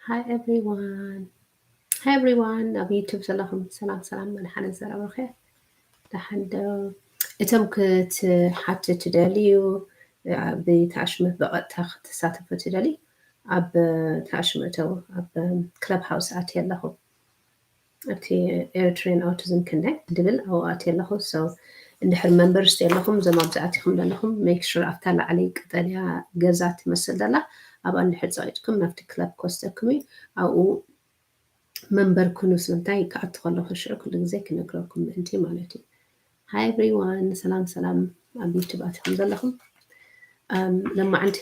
Hi everyone. Hi everyone. ኣብ YouTube ዘለኹም ሰላም ሰላም፣ መድሓነ ዘረብርኸ ደሓን ዶ? እቶም ክትሓቱ ትደልዩ፣ ብተኣሽመት ብቐጥታ ክትሳተፉ ትደልዩ፣ ኣብ ተኣሽመ እተው፣ ኣብ ክለብ ሃውስ ኣትየ ኣለኹ። ኣብቲ ኤሪትሪያን ኣውቲዝም ክንደይ ድብል ኣብኡ ኣትየ ኣለኹ። So እንድሕር መንበርስ ኣለኹም፣ እዞም ኣብዚ ኣቲኹም ዘለኹም፣ ሜክ ሹር ኣብታ ላዕሊ ቀጠልያ ገዛ ትመስል ዘላ ኣብኣ እንድሕር ጸቂጥኩም ናብቲ ክለብ ክወስደኩም እዩ። ኣብኡ መንበር ኩኑ፣ ስለምንታይ ክኣቱ ከለኹ ሽዑ ኩሉ ግዜ ክነግረኩም ምእንቲ ማለት እዩ። Hi everyone፣ ሰላም ሰላም፣ ኣብ ዩቱብ ኣቲኹም ዘለኹም። Um, ለማዓንቲ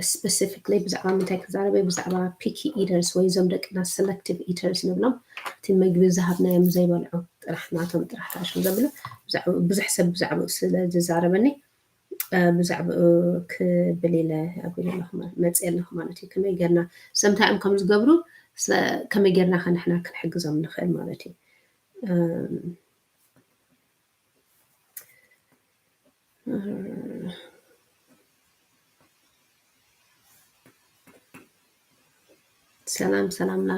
ስፔሲፊክሊ ብዛዕባ ምንታይ ክዛረበ? ብዛዕባ ፒኪ ኢተርስ ወይ እዞም ደቅና ሰለክቲቭ ኢተርስ ንብሎም፣ እቲ ምግቢ ዝሃብናዮም ዘይበልዑ ጥራሕ፣ ናቶም ጥራሕ ተኣሽሙ ዘብሉ፣ ብዛዕባ ብዙሕ ሰብ ብዛዕባኡ ስለ ዝዛረበኒ፣ እ፣ ብዛዕባኡ ክብል ኢለ ኣቢለ ኣለኹ ማለት፣ መፅእ ኣለኹ ማለት እዩ። ከመይ ጌርና፣ ሰምታይ እዮም ከም ዝገብሩ፣ ስለ ከመይ ጌርና ከ ንሕና ክንሕግዞም ንኽእል ማለት እዩ። እም፣ ሰላም ሰላምና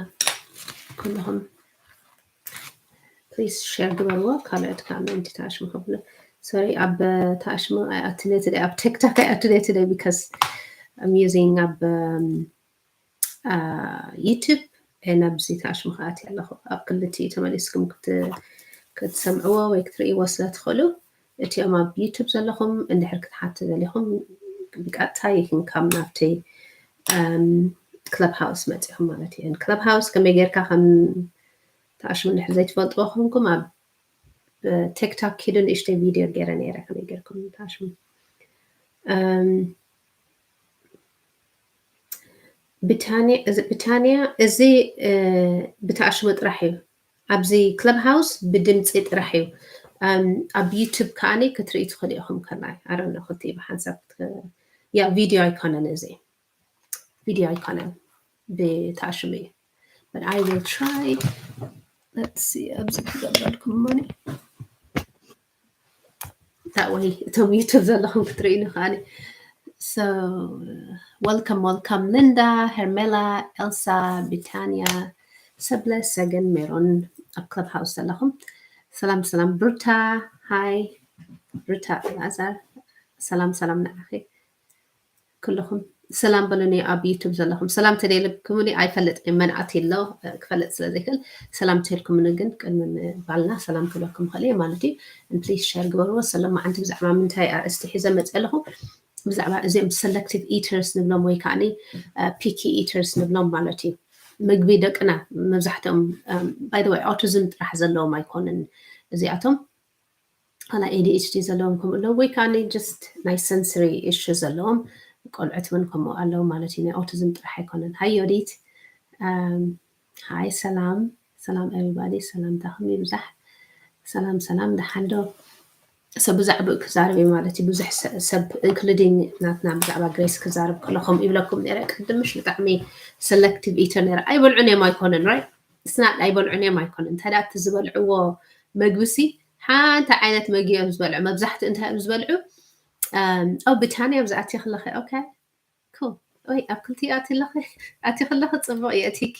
ኩልኹም፣ ፕሊዝ ሼር ግበርዎ። ካልኦት ከዓ ምእንቲ ተኣሽሙ ከብሉ፣ ሶሪ፣ ኣብ ተኣሽሙ ኣይኣቱን እየ ቱደይ፣ ኣብ ቲክቶክ ኣይኣቱን እየ ቱደይ፣ because I'm using ኣብ ዩቱብ፣ ናብዚ ተኣሽሙ ክኣቲ ኣለኹ። ኣብ ክልቲኡ ተመሊስኩም ክት-፣ ክትሰምዕዎ ወይ ክትርእይዎ ስለ ትኽእሉ፣ እቲኦም ኣብ ዩቱብ ዘለኹም እንድሕር ክትሓቱ ደሊኹም፣ ብቀጥታ you can come ናብቲ ክለብ ሃውስ መፂኹም ማለት እዩ። ክለብ ሃውስ ከመይ ጌርካ ከም ተኣሽሙ እንድሕር ዘይትፈልጥዎ ኮንኩም፣ ኣብ ቲክቶክ ኪዱ ንእሽተይ ቪድዮ ገይረ ነይረ ከመይ ጌርኩም ተኣሽሙ። እም፣ ብታንያ፣ እዚ ብታንያ፣ እዚ፣ እ፣ ብተኣሽሙ ጥራሕ እዩ። ኣብዚ ክለብ ሃውስ ብድምፂ ጥራሕ እዩ። እም፣ ኣብ ዩቱብ ከዓኒ ክትርእዩ ትኽእሉ ኢኹም ከላይ። I don't know፣ ክልቲኡ ብሓንሳብ ክ-፣ ያ፣ ቪድዮ ኣይኮነን እዚ። ቪድዮ ኣይኮነን፣ ብተኣሽሙ እዩ። But I will try። Let's see፣ ኣብዚ ክገብረልኩም እሞኒ። That way እቶም ዩቱብ ዘለኹም ክትርእዩ ንኽኣኒ። So welcome፣ welcome ሊንዳ፣ ሄርሜላ፣ ኤልሳ፣ ቢታንያ፣ ሰብለ፣ ሰገን፣ ሜሮን፣ ኣብ ክለብ ሃውስ ዘለኹም ሰላም ሰላም። ብሩታ፣ ሃይ ብሩታ፣ ኣልኣዛር፣ ሰላም ሰላም ንዓኺ። ኩልኹም ሰላም በሉኒ፣ ኣብ ዩቱብ ዘለኹም። ሰላም ተደይልኩምኒ ኣይፈልጥ፣ መን ኣትዩ ኣሎ ክፈልጥ ስለ ዘይክእል፣ ሰላም ተልኩምኒ ግን ቅድሚ ምባልና ሰላም ክብለኩም ይኽእል እየ ማለት እዩ። And please ሸር ግበርዎ። ሰለማዓንቲ ብዛዕባ ምንታይ ኣርእስቲ ሒዘ መፅእ ኣለኹ? ብዛዕባ እዚኦም ሰለክቲቭ ኢተርስ ንብሎም ወይ ከዓ ፒኪ ኢተርስ ንብሎም ማለት እዩ። ምግቢ ደቅና መብዛሕትኦም፣ by the way፣ ኣውቲዝም ጥራሕ ዘለዎም ኣይኮኑን እዚኣቶም። ዋላ ኤ ዲ ኤች ዲ ዘለዎም ከምኡ ኣለዉ፣ ወይ ከዓ just ናይ ሰንሰሪ ኢሹ ዘለዎም ቆልዑት እውን ከምኡ ኣለዉ ማለት እዩ። ናይ ኣውቲዝም ጥራሕ ኣይኮነን። ሃይ ዮዲት፣ ሃይ ሰላም ሰላም ኤቨሪባዲ፣ ሰላምታኹም ይብዛሕ። ሰላም ሰላም፣ ደሓን ዶ? ሰብ ብዛዕባኡ ክዛረብ እዩ ማለት እዩ። ብዙሕ ሰ-፣ ሰብ ኢንክሉዲንግ ናትና ብዛዕባ ግሬስ ክዛረብ ከሎ ከምኡ ይብለኩም ነይረ። ቅድም ምሽ ብጣዕሚ ሰለክቲቭ ኢተር ነይረ። ኣይበልዑን እዮም ኣይኮነን፣ ራይት? ስናቅ ኣይበልዑን እዮም ኣይኮነን። እንታይ ደኣ እቲ ዝበልዕዎ መግቢ ሲ ሓንቲ ዓይነት መግቢ እዮም ዝበልዑ። መብዛሕትኡ እንታይ እዮም ዝበልዑ? ኦ፣ ብታንያ ኣብዚ ኣትየ ከለኺ፣ ኦኬ፣ ኩል። ወይ ኣብ ክልቲኡ ኣትየ ኣለኺ፣ ኣትየ ከለኺ ጽቡቕ እዩ ኣቲኪ።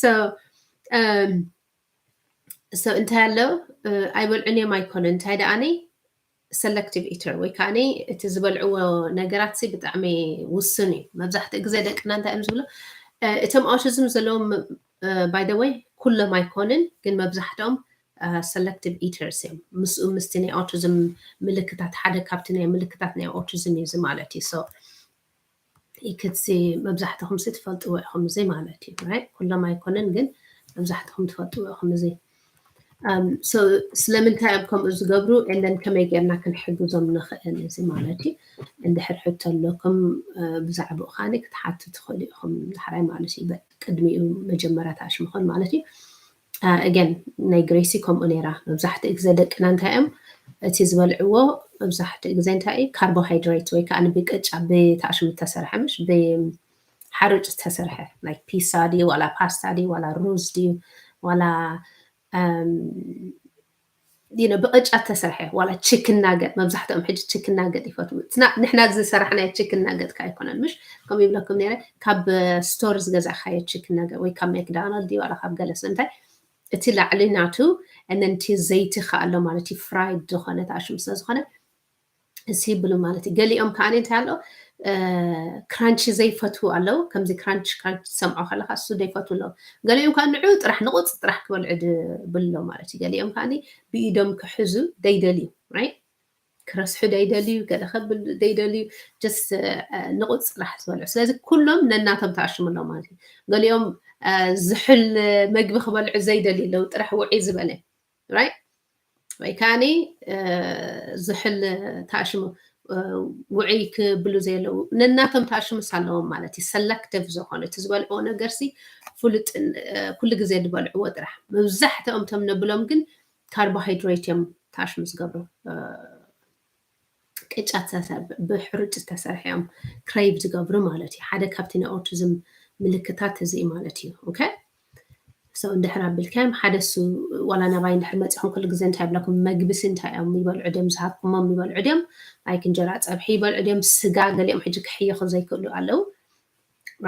So፣ እም፣ so እንታይ ኣሎ? እ፣ ኣይበልዑን እዮም ኣይኮነን። እንታይ ደኣኒ ሰለክቲቭ ኢተር ወይ ከዓኒ እቲ ዝበልዕዎ ነገራት ሲ ብጣዕሚ ውሱን እዩ። መብዛሕትኡ ግዜ ደቅና እንታይ እዮም ዝብሉ? እ፣ እቶም ኣውቲዝም ዘለዎም፣ እ፣ by the way፣ ኩሎም ኣይኮንን፣ ግን መብዛሕትኦም፣ እ፣ ሰለክቲቭ ኢተርስ እዮም። ምስኡ ምስቲ ናይ ኣውቲዝም ምልክታት፣ ሓደ ካብቲ ናይ ምልክታት ናይ ኣውቲዝም እዩ እዚ ማለት እዩ። So፣ ኢክትሲ መብዛሕትኹም ሲ ትፈልጥዎ ኢኹም እዚ ማለት እዩ፣ ራይት? ኩሎም ኣይኮነን፣ ግን መብዛሕትኹም ትፈልጥዎ ኢኹም እዚ። እም፣ so፣ ስለምንታይ እዮም ከምኡ ዝገብሩ? And then ከመይ ጌርና ክንሕግዞም ንኽእል እዚ ማለት እዩ። እንድሕር ሕቶ ኣለኩም፣ እ፣ ብዛዕባኡ ከዓኒ ክትሓቱ ትኽእሉ ኢኹም ዳሕራይ ማለት እዩ። በ-፣ ቅድሚኡ መጀመርያ ተኣሽሙ ኾን ማለት እዩ። እ፣ ኣገን ናይ ግሬሲ ከምኡ ነይራ። መብዛሕትኡ ግዜ ደቅና እንታይ እዮም እቲ ዝበልዕዎ? መብዛሕትኡ ግዜ እንታይ እዩ? ካርቦሃይድሬት ወይ ከዓ ብቅጫ፣ ብተኣሽሙ ዝተሰርሐ፣ ምሽ ብሓሩጭ ዝተሰርሐ፣ ላይክ ፒሳ ድዩ ዋላ ፓስታ ድዩ ዋላ ሩዝ ድዩ ዋላ፣ እም፣ you know ብቅጫ ተሰርሐ ዋላ ቺክን ናገት፣ መብዛሕትኦም ሕጂ ቺክን ናገት ይፈትዉ። ንሕና ዝሰራሕናዮ ቺክን ናገት ከ ኣይኮነን፣ ምሽ ከምኡ ይብለኩም ነይረ፣ ካብ ስቶር ዝገዛእካዮ ቺክን ናገት ወይ ካብ ማክዳናልድ ዋላ ካብ ገለ ስለምንታይ እቲ ላዕሊ ናቱ እነንቲ ዘይቲ ከኣሎ ማለት እዩ፣ ፍራይድ ዝኾነ ተኣሽሙ ስለዝኾነ እሲ ይብሉ ማለት እዩ። ገሊኦም ከዓ እንታይ ኣሎ፣ ክራንቺ ዘይፈትዉ ኣለዉ። ከምዚ ክራንች ክራንች ትሰምዖ ከለካ እሱ ዘይፈትዉ ኣለዉ። ገሊኦም ከዓ ንዑ ጥራሕ ንቁፅ ጥራሕ ክበልዑ ድብሉ ኣለዉ ማለት እዩ። ገሊኦም ከዓ ብኢዶም ክሕዙ ደይደልዩ፣ right? ክረስሑ ደይደልዩ፣ ገለ ከብል ደይደልዩ፣ just ንቁፅ ጥራሕ ዝበልዑ። ስለዚ ኩሎም ነናቶም ተኣሽሙ ኣለዉ ማለት እዩ። ገሊኦም ዝሕል መግቢ ክበልዑ ዘይደልዩ ኣለዉ፣ ጥራሕ ውዒ ዝበለ፣ right? ወይ ከዓኒ ዝሕል ተኣሽሙ ውዕይ ክብሉ ዘየለዉ ነናቶም ተኣሽሙስ ኣለዎም ማለት እዩ። ሰለክቲቭ ዝኾነ እቲ ዝበልዕዎ ነገር ሲ ፍሉጥ ኩሉ ግዜ ዝበልዕዎ ጥራሕ። መብዛሕትኦም ቶም ነብሎም ግን ካርቦሃይድሬት እዮም ተኣሽሙ ዝገብሩ። ቅጫ ብሕሩጭ ዝተሰርሐ እዮም ክሬቭ ዝገብሩ ማለት እዩ። ሓደ ካብቲ ናይ ኦቲዝም ምልክታት እዚ ማለት እዩ። ኦኬ፣ ሰው እንድሕር ኣቢልካዮም ሓደ ሱ ዋላ ናባይ እንድሕር መፂኹም ኩሉ ግዜ እንታይ ይብለኩም፣ መግቢ ሲ እንታይ እዮም ይበልዑ ድዮም፣ ዝሃብኩሞም ይበልዑ ድዮም፣ ላይክ እንጀራ ፀብሒ ይበልዑ ድዮም፣ ስጋ፣ ገሊኦም ሕጂ ክሕይኹ ዘይክእሉ ኣለዉ፣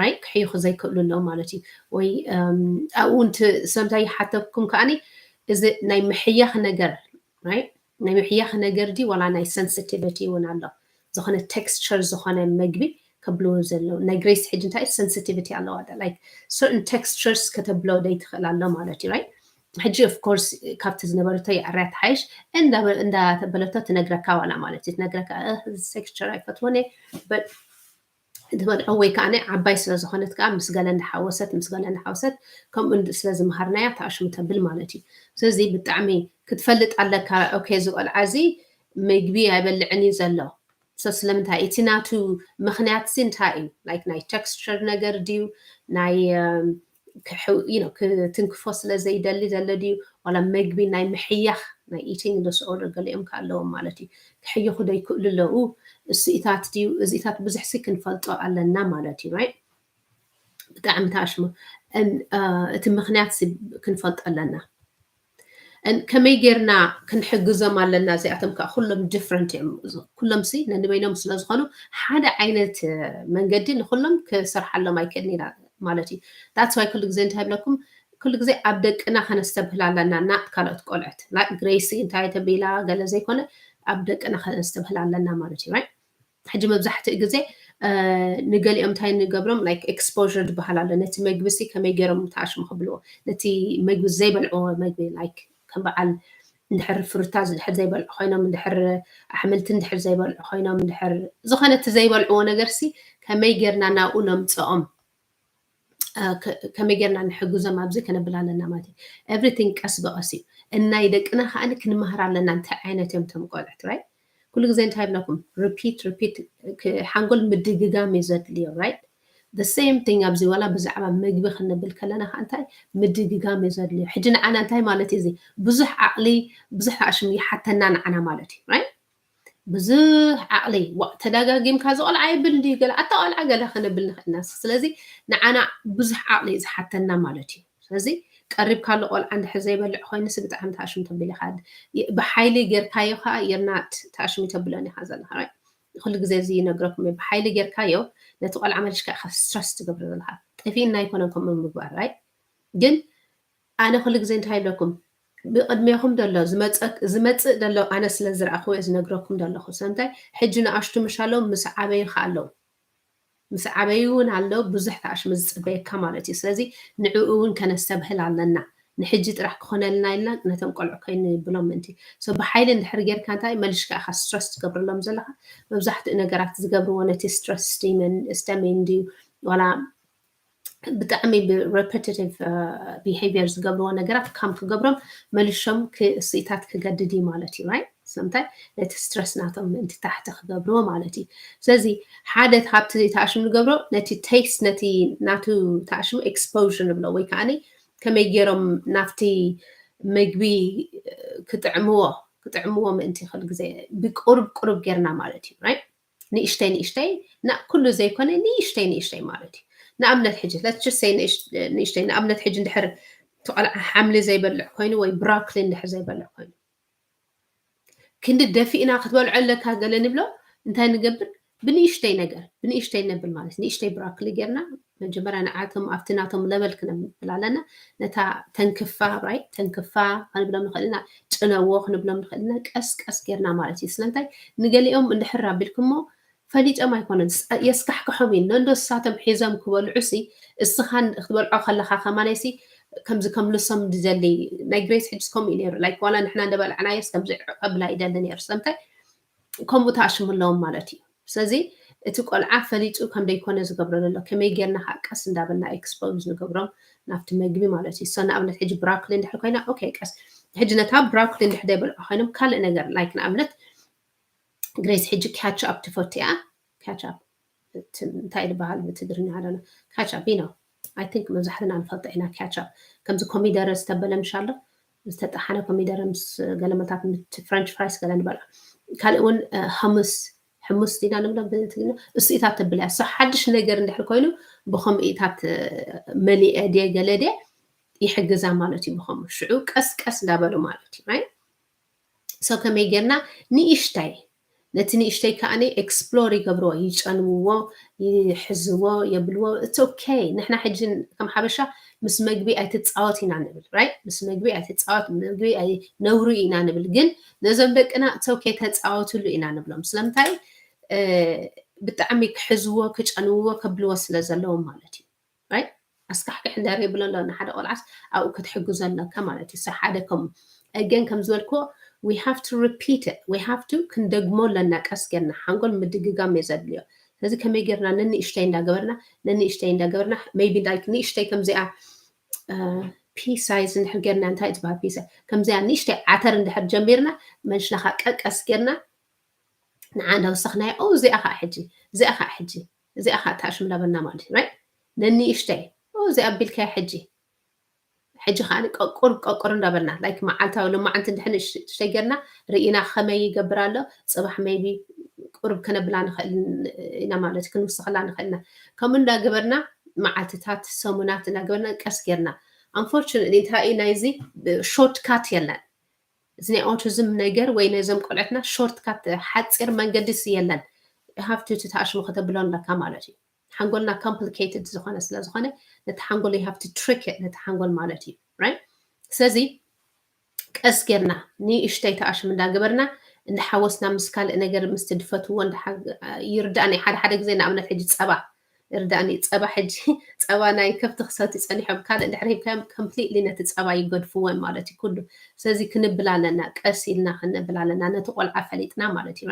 right? ክሕይኹ ዘይክእሉ ኣለዉ ማለት እዩ። ወይ ኣብኡ ስለምንታይ ይሓተኩም ከዓኒ እዚ ናይ ምሕያኽ ነገር፣ right? ናይ ምሕያኽ ነገር ዲ ዋላ ናይ ሰንሲቲቪቲ እውን ኣሎ፣ ዝኾነ ቴክስቸር ዝኾነ መግቢ ከብልዎ ዘለዉ። ናይ ግሬስ ሕጂ እንታይ ሰንሲቲቪቲ ኣለዋ፣ like certain textures ከተብሎ ደይትኽእል ኣሎ ማለት እዩ፣ right? ሕጂ of course ካብቲ ዝነበረቶ የዕርያ ትሓይሽ እንዳተበለቶ ትነግረካ ዋላ ማለት እዩ፣ ትነግረካ ቴክስቸር ኣይፈትወን እየ፣ but ትበልዖ ወይ ከዓ ናይ ዓባይ ስለ ዝኾነት ከዓ ምስ ገለ እንዳሓወሰት ምስ ገለ እንዳሓወሰት ከምኡ ስለ ዝመሃርናያ ተኣሽሙ ተብል ማለት እዩ። ስለዚ ብጣዕሚ ክትፈልጥ ኣለካ። ኦኬ፣ እዚ ቆልዓ እዚ ምግቢ ኣይበልዕን እዩ ዘሎ። ስለምንታይ? እቲ ናቱ ምኽንያት ሲ እንታይ እዩ? ላይክ ናይ ቴክስቸር ነገር ድዩ? ናይ ክትንክፎ ስለ ዘይደሊ ዘሎ ድዩ? ዋላ መግቢ ናይ ምሕያኽ ናይ ኢቲንግ ዲስኦርደር ገሊኦም ከ ኣለዎም ማለት እዩ። ክሕይኹ ዶ ይክእሉ ኣለዉ? እሱኢታት ድዩ? እዚኢታት ብዙሕ ሲ ክንፈልጦ ኣለና ማለት እዩ፣ right? ብጣዕሚ ተኣሽሙ እቲ ምኽንያት ክንፈልጦ ኣለና። ከመይ ጌርና ክንሕግዞም ኣለና? እዚኣቶም ከዓ ኩሎም ዲፍረንት እዮም። ኩሎም ሲ ነንበይኖም ስለዝኾኑ ሓደ ዓይነት መንገዲ ንኩሎም ክሰርሓሎም ኣይክእልን ኢና ማለት እዩ። ዳትስ ዋይ ኩሉ ግዜ እንታይ ይብለኩም፣ ኩሉ ግዜ ኣብ ደቅና ከነስተብህል ኣለና፣ ናት ካልኦት ቆልዕት። ግሬሲ እንታይ ተቢላ ገለ ዘይኮነ ኣብ ደቅና ከነስተብህል ኣለና ማለት እዩ። ሕጂ መብዛሕትኡ ግዜ ንገሊኦም እንታይ ንገብሮም፣ ላይክ ኤክስፖር ዝበሃል ኣሎ። ነቲ መግቢ ሲ ከመይ ገይሮም ተኣሽሙ ክብልዎ፣ ነቲ መግቢ ዘይበልዕዎ መግቢ፣ ላይክ ከም በዓል እንድሕር ፍሩታ እንድሕር ዘይበልዑ ኮይኖም፣ እንድሕር ኣሕምልቲ እንድሕር ዘይበልዑ ኮይኖም፣ እንድሕር ዝኾነ እቲ ዘይበልዕዎ ነገር ሲ ከመይ ጌርና ናብኡ ነምፅኦም፣ ከመይ ጌርና ንሕግዞም ኣብዚ ከነብል ኣለና ማለት እዩ። ኤቭሪቲንግ ቀስ ብቐስ እዩ። እናይ ደቅና ከዓኒ ክንመሃር ኣለና እንታይ ዓይነት እዮም ቶም ቆልዕት፣ right? ኩሉ ግዜ እንታይ ይብለኩም፣ ሪፒት ሪፒት፣ ሓንጎል ምድግጋም እዩ ዘድልዮ፣ right? The same thing ኣብዚ ዋላ ብዛዕባ ምግቢ ክንብል ከለና ከዓ እንታይ ምድግጋም እዩ ዘድልዮ። ሕጂ ንዓና እንታይ ማለት እዩ እዚ? ብዙሕ ዓቕሊ ብዙሕ ኣሽሙ ይሓተና ንዓና ማለት እዩ፣ right? ብዙሕ ዓቕሊ ዋ ተደጋጊምካ ዝቆልዓ ይብል ድዩ ገለ ኣታ ቆልዓ ገለ ክንብል ንኽእልና። ስለዚ ንዓና ብዙሕ ዓቕሊ እዩ ዝሓተና ማለት እዩ። ስለዚ ቀሪብካ ኣሎ ቆልዓ እንድሕር ዘይበልዕ ኮይኑስ ብጣዕሚ ተኣሽሙ ተቢል ኢኻ። ብሓይሊ ጌርካዮ ከዓ የርናት ተኣሽሙ ተብሎን ኢኻ ዘለኻ። ኩሉ ግዜ እዚ ይነግረኩም እየ። ብሓይሊ ጌርካዮ ነቲ ቆልዓ መልሽካ ኢኻ ስትረስ ትገብሮ ዘለኻ። ጠፊእና ኣይኮነን ከምኡ ምግባር፣ right? ግን ኣነ ኩሉ ግዜ እንታይ ይብለኩም፣ ብቕድሜኹም ዘሎ ዝመፀ- ዝመፅእ ዘሎ ኣነ ስለ ዝረኣኹ እየ ዝነግረኩም ዘለኹ። ስለምንታይ ሕጂ ንኣሽቱ ምሽ ኣለዉ ምስ ዓበዩ ከ ኣለዉ ምስ ዓበዩ እውን ኣሎ ብዙሕ ተኣሽሙ ዝፅበየካ ማለት እዩ። ስለዚ ንዕኡ እውን ከነስተብህል ኣለና። ንሕጂ ጥራሕ ክኾነልና ኢልና ነቶም ቆልዑ ከይንብሎም ምእንቲ። So ብሓይሊ እንድሕር ጌርካ እንታይ መልሽካ ኢኻ ስትረስ ትገብረሎም ዘለኻ። መብዛሕትኡ ነገራት ዝገብርዎ ነቲ ስትረስ ስቲምን ስተሚን ድዩ ዋላ ብጣዕሚ ብ repetitive behavior ዝገብርዎ ነገራት ካም ክገብሮም መልሾም ክስኢታት ክገድድ እዩ ማለት እዩ፣ right? ስለምንታይ ነቲ ስትረስ ናቶም ምእንቲ ታሕቲ ክገብርዎ ማለት እዩ። ስለዚ ሓደ ካብቲ ተኣሽሙ ንገብሮ ነቲ ቴስት ነቲ ናቱ ተኣሽሙ ኤክስፖዥር ንብሎ ወይ ከዓ ከመይ ገይሮም ናብቲ ምግቢ ክጥዕምዎ ክጥዕምዎ ምእንቲ ኩሉ ግዜ ብቁሩብ ቁሩብ ጌርና ማለት እዩ፣ right? ንእሽተይ ንእሽተይ ና ኩሉ ዘይኮነ ንእሽተይ ንእሽተይ ማለት እዩ። ንኣብነት ሕጂ let's just say ንእሽተይ ንኣብነት ሕጂ እንድሕር እቲ ቆልዓ ሓምሊ ዘይበልዕ ኮይኑ ወይ ብሮኮሊ እንድሕር ዘይበልዕ ኮይኑ ክንዲ ደፊእና ክትበልዖ ኣለካ ገለ ንብሎ። እንታይ ንገብር? ብንእሽተይ ነገር ብንእሽተይ ነብል ማለት ንእሽተይ ብራክሊ ጌርና መጀመርያ ንዓቶም ኣብቲ ናቶም ለበል ክነብል ኣለና። ነታ ተንክፋ ራይ ተንክፋ ክንብሎም ንኽእል ኢና። ጭነዎ ክንብሎም ንኽእል ኢና። ቀስ ቀስ ጌርና ማለት እዩ። ስለምንታይ ንገሊኦም እንድሕር ኣቢልኩሞ ፈሊጦም ኣይኮነን የስካሕክሖም እዩ። ነንዶ እሳቶም ሒዞም ክበልዑ ሲ እስኻን ክትበልዖ ከለኻ ከማነይ ሲ ከምዚ ከምልሶም ዝደሊ ናይ ግሬስ ሕጅስ ከምኡ እዩ ነይሩ። ላይክ ዋላ ንሕና እንደበላዕናዮስ ከምዚ ዕቀብላ ይደሊ ነይሩ። ስለምንታይ ከምኡ ተኣሽሙ ኣለዎም ማለት እዩ። ስለዚ እቲ ቆልዓ ፈሊጡ ከም ደይኮነ ዝገብሮ ዘሎ ከመይ ጌርና ከዓ ቀስ እንዳበልና ኤክስፖዝ ንገብሮም ናብቲ መግቢ ማለት እዩ። So ንኣብነት ሕጂ ብራኮሊ እንድሕር ኮይና ኦኬ ቀስ ሕጂ ነታ ብራኮሊ እንድሕር ዘይበልዖ ኮይኖም ካልእ ነገር ላይክ ንኣብነት ግሬስ ሕጂ ካች ኣፕ ትፈቱ እያ። ካች ኣፕ እንታይ ዝበሃል ብትግርኛ ኣለና ካች ኣፕ ነው። I think መብዛሕትና ንፈልጦ ኢና ካች ኣፕ ከምዚ ኮሚደረ ዝተበለ ምሽ ኣሎ ዝተጠሓነ ኮሚደረ ምስ ገለመታት ምስ ፍረንች ፍራይስ ገለ ንበልዖ። ካልእ እውን ሀሙስ ሕሙስ ዲና ንብሎ ብትግርኛ እሱ ኢታት ተብል እያ። So ሓድሽ ነገር እንድሕር ኮይኑ ብከምኡ ኢታት መሊአ ድየ ገለ ድየ ይሕግዛ ማለት እዩ። ብከምኡ ሽዑ ቀስ ቀስ እንዳበሉ ማለት እዩ። So ከመይ ጌርና ንእሽታይ ነቲ ንእሽተይ ከዓኒ ኤክስፕሎር ይገብርዎ፣ ይጨንውዎ፣ ይሕዝዎ፣ የብልዎ። It's okay። ንሕና ሕጂ ከም ሓበሻ ምስ መግቢ ኣይትጻወት ኢና ንብል ራይት። ምስ መግቢ ኣይትጻወት፣ መግቢ ነውሪ ኢና ንብል። ግን ነዞም ደቅና it's okay ተጻወትሉ ኢና ንብሎም። ስለምንታይ? ብጣዕሚ ክሕዝዎ፣ ክጨንውዎ፣ ከብልዎ ስለ ዘለዎም ማለት እዩ። ኣስካሕክሕ እንዳር የብሎ ኣሎ ንሓደ ቆልዓስ ኣብኡ ክትሕግዞ ኣለካ ማለት እዩ። ሓደ ከም again ከም ዝበልክዎ we have to repeat it we have to ክንደግሞ ኣለና። ቀስ ጌርና ሓንጎል ምድግጋም እየ ዘድልዮ። ስለዚ ከመይ ጌርና ነንእሽተይ እንዳገበርና ነንእሽተይ እንዳገበርና maybe like ንእሽተይ ከምዚኣ ፒ ሳይዝ እንድሕር ጌርና እንታይ ትበሃል ፒ ሳይዝ ከምዚኣ ንእሽተይ ዓተር እንድሕር ጀሚርና መንሽናኻ ቀቀስ ጌርና ንዓ እንዳወሰኽናዮ እዚኣ ከዓ ሕጂ እዚኣ ከዓ ሕጂ እዚኣ ከዓ ተኣሽምዳበና ማለት እዩ። ነንእሽተይ እዚ ኣቢልካዮ ሕጂ ሕጂ ከዓ ቀቁር ቀቁር እንዳበልና ላይክ መዓልታዊ ሎማዓንቲ እንድሕር ንእሽተይ ጌርና ርኢና ከመይ ይገብር ኣሎ። ፅባሕ maybe ቁርብ ክነብላ ንኽእል ኢና ማለት ክንውስኸላ ንኽእልና ከምኡ እንዳገበርና መዓልትታት ሰሙናት እንዳገበርና ቀስ ጌርና unfortunately እንታይ እዩ ናይዚ ሾርት ካት የለን። እዚ ናይ ኦቲዝም ነገር ወይ ነዞም ቆልዕትና ሾርት ካት ሓፂር መንገዲስ የለን። ሃፍቲ እቲ ተኣሽሙ ከተብሎ ኣለካ ማለት እዩ። ሓንጎልና complicated ዝኾነ ስለ ዝኾነ ነቲ ሓንጎል you have to trick ነቲ ሓንጎል ማለት እዩ። ስለዚ ቀስ ጌርና ንእሽተይ ተኣሽም እንዳገበርና እንዳሓወስና ምስ ካልእ ነገር ምስ ትድፈትዎ ይርዳእኒ። ሓደ ሓደ ግዜ ንኣብነት ሕጂ ፀባ ይርዳእኒ። ፀባ ሕጂ ፀባ ናይ ከብቲ ክሰትዩ ፀኒሖም ካልእ እንድሕር ሂብካዮም completely ነቲ ፀባ ይገድፍዎ ማለት እዩ ኩሉ። ስለዚ ክንብል ኣለና፣ ቀስ ኢልና ክንብል ኣለና ነቲ ቆልዓ ፈሊጥና ማለት እዩ።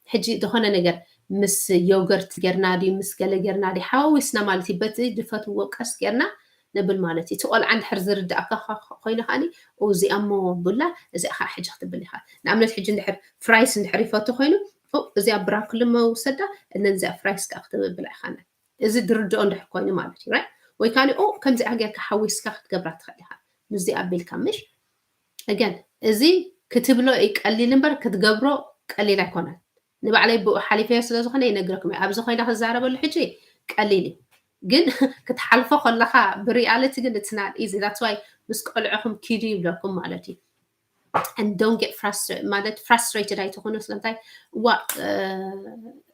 ሕጂ ዝኾነ ነገር ምስ ዮገርት ጌርና ድዩ ምስ ገለ ጌርና ድዩ ሓዋዊስና ማለት እዩ። በቲ ድፈትዎ ቀስ ጌርና ነብል ማለት እዩ። እቲ ቆልዓ እንድሕር ዝርዳእካ ኮይኑ ከዓኒ እዚኣ እሞ ቡላ እዚኣ ከዓ ሕጂ ክትብል ኢኻ። ንኣብነት ሕጂ እንድሕር ፍራይስ እንድሕር ይፈቱ ኮይኑ እዚኣ ብራክሊ እሞ ውሰዳ እነን እዚኣ ፍራይስ ከዓ ክትብል ብላ ኢኻ። እዚ ድርድኦ እንድሕር ኮይኑ ማለት እዩ። ወይ ከዓ ከምዚኣ ጌርካ ሓዊስካ ክትገብራ ትኽእል ኢኻ። ምስዚ ኣቢልካ ምሽ again እዚ ክትብሎ እዩ ቀሊል እምበር ክትገብሮ ቀሊል ኣይኮነን። ንባዕለይ ብኡ ሓሊፈዮ ስለ ዝኾነ ይነግረኩም እየ። ኣብዚ ኮይነ ክዛረበሉ ሕጂ ቀሊል እዩ፣ ግን ክትሓልፎ ከለኻ ብሪያሊቲ ግን it's not easy። That's why ምስ ቆልዕኹም ኪዱ ይብለኩም ማለት እዩ። And don't get frustrated ማለት frustrated ኣይትኾኑ። ስለምንታይ ዋ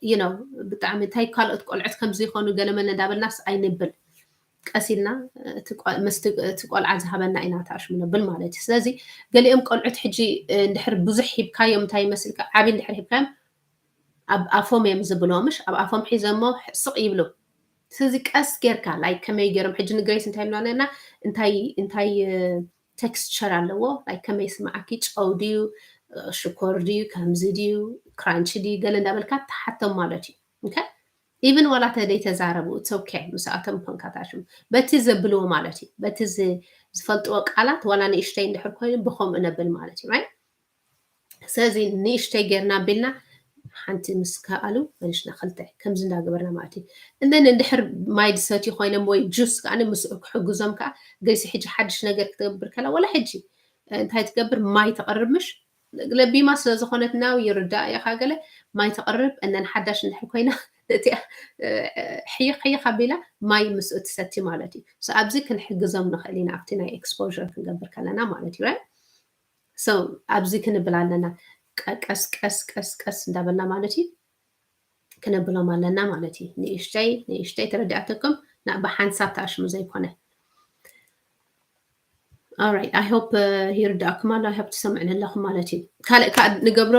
you know ብጣዕሚ እንታይ ካልኦት ቆልዑት ከምዚ ይኾኑ ገለመለ እንዳበልናስ ኣይንብል። ቀስ ኢልና እቲ ቆልዓ ዝሃበና ኢና ተኣሽሙ ነብል ማለት እዩ። ስለዚ ገሊኦም ቆልዑት ሕጂ እንድሕር ብዙሕ ሂብካዮም እንታይ ይመስልካ ዓብዪ እንድሕር ሂብካዮም ኣብ ኣፎም እዮም ዝብልዎ ምሽ ኣብ ኣፎም ሒዘሞ ስቕ ይብሉ። ስለዚ ቀስ ጌርካ like ከመይ ገይሮም ሕጂ ንግሬስ እንታይ ኢልና ነና እንታይ እንታይ ቴክስቸር ኣለዎ like ከመይ ስምዓኪ ጨው ድዩ ሽኮር ድዩ ከምዚ ድዩ ክራንቺ ድዩ ገለ እንዳበልካ ተሓቶም ማለት እዩ። ኢቭን ዋላ ተደይ ተዛረቡ it's okay ምስኣቶም ኮንካ ታሽሙ በቲ ዘብልዎ ማለት እዩ። በቲ ዝፈልጥዎ ቃላት ዋላ ንእሽተይ እንድሕር ኮይኑ ብከምኡ ነብል ማለት እዩ። ስለዚ ንእሽተይ ጌርና ኣቢልና ሓንቲ ምስ ከኣሉ መሊሽና ክልተ ከምዚ እንዳገበርና ማለት እዩ። እነን እንድሕር ማይ ዝሰትዩ ኮይኖም ወይ ጁስ ከዓ ምስኡ ክሕግዞም ከዓ ገይሲ ሕጂ ሓድሽ ነገር ክትገብር ከላ ዋላ ሕጂ እንታይ ትገብር ማይ ተቕርብ ምሽ ለቢማ ስለ ዝኾነት ናው ይርዳእ እያ። ካገለ ማይ ተቕርብ እነን ሓዳሽ እንድሕር ኮይና እቲኣ ሕይኽ ሕይኽ ኣቢላ ማይ ምስኡ ትሰቲ ማለት እዩ። ኣብዚ ክንሕግዞም ንኽእል ኢና ኣብቲ ናይ ኤክስፖር ክንገብር ከለና ማለት እዩ። ኣብዚ ክንብል ኣለና ቀስ ቀስ ቀስ ቀስ እንዳበልና ማለት እዩ ክነብሎም ኣለና ማለት እዩ። ንእሽተይ ንእሽተይ ተረዲኣተኩም፣ ብሓንሳብ ተኣሽሙ ዘይኮነ። Alright, I hope ይርዳእኩም ኣሎ። I hope ትሰምዕን ኣለኹም ማለት እዩ። ካልእ ከዓ ንገብሮ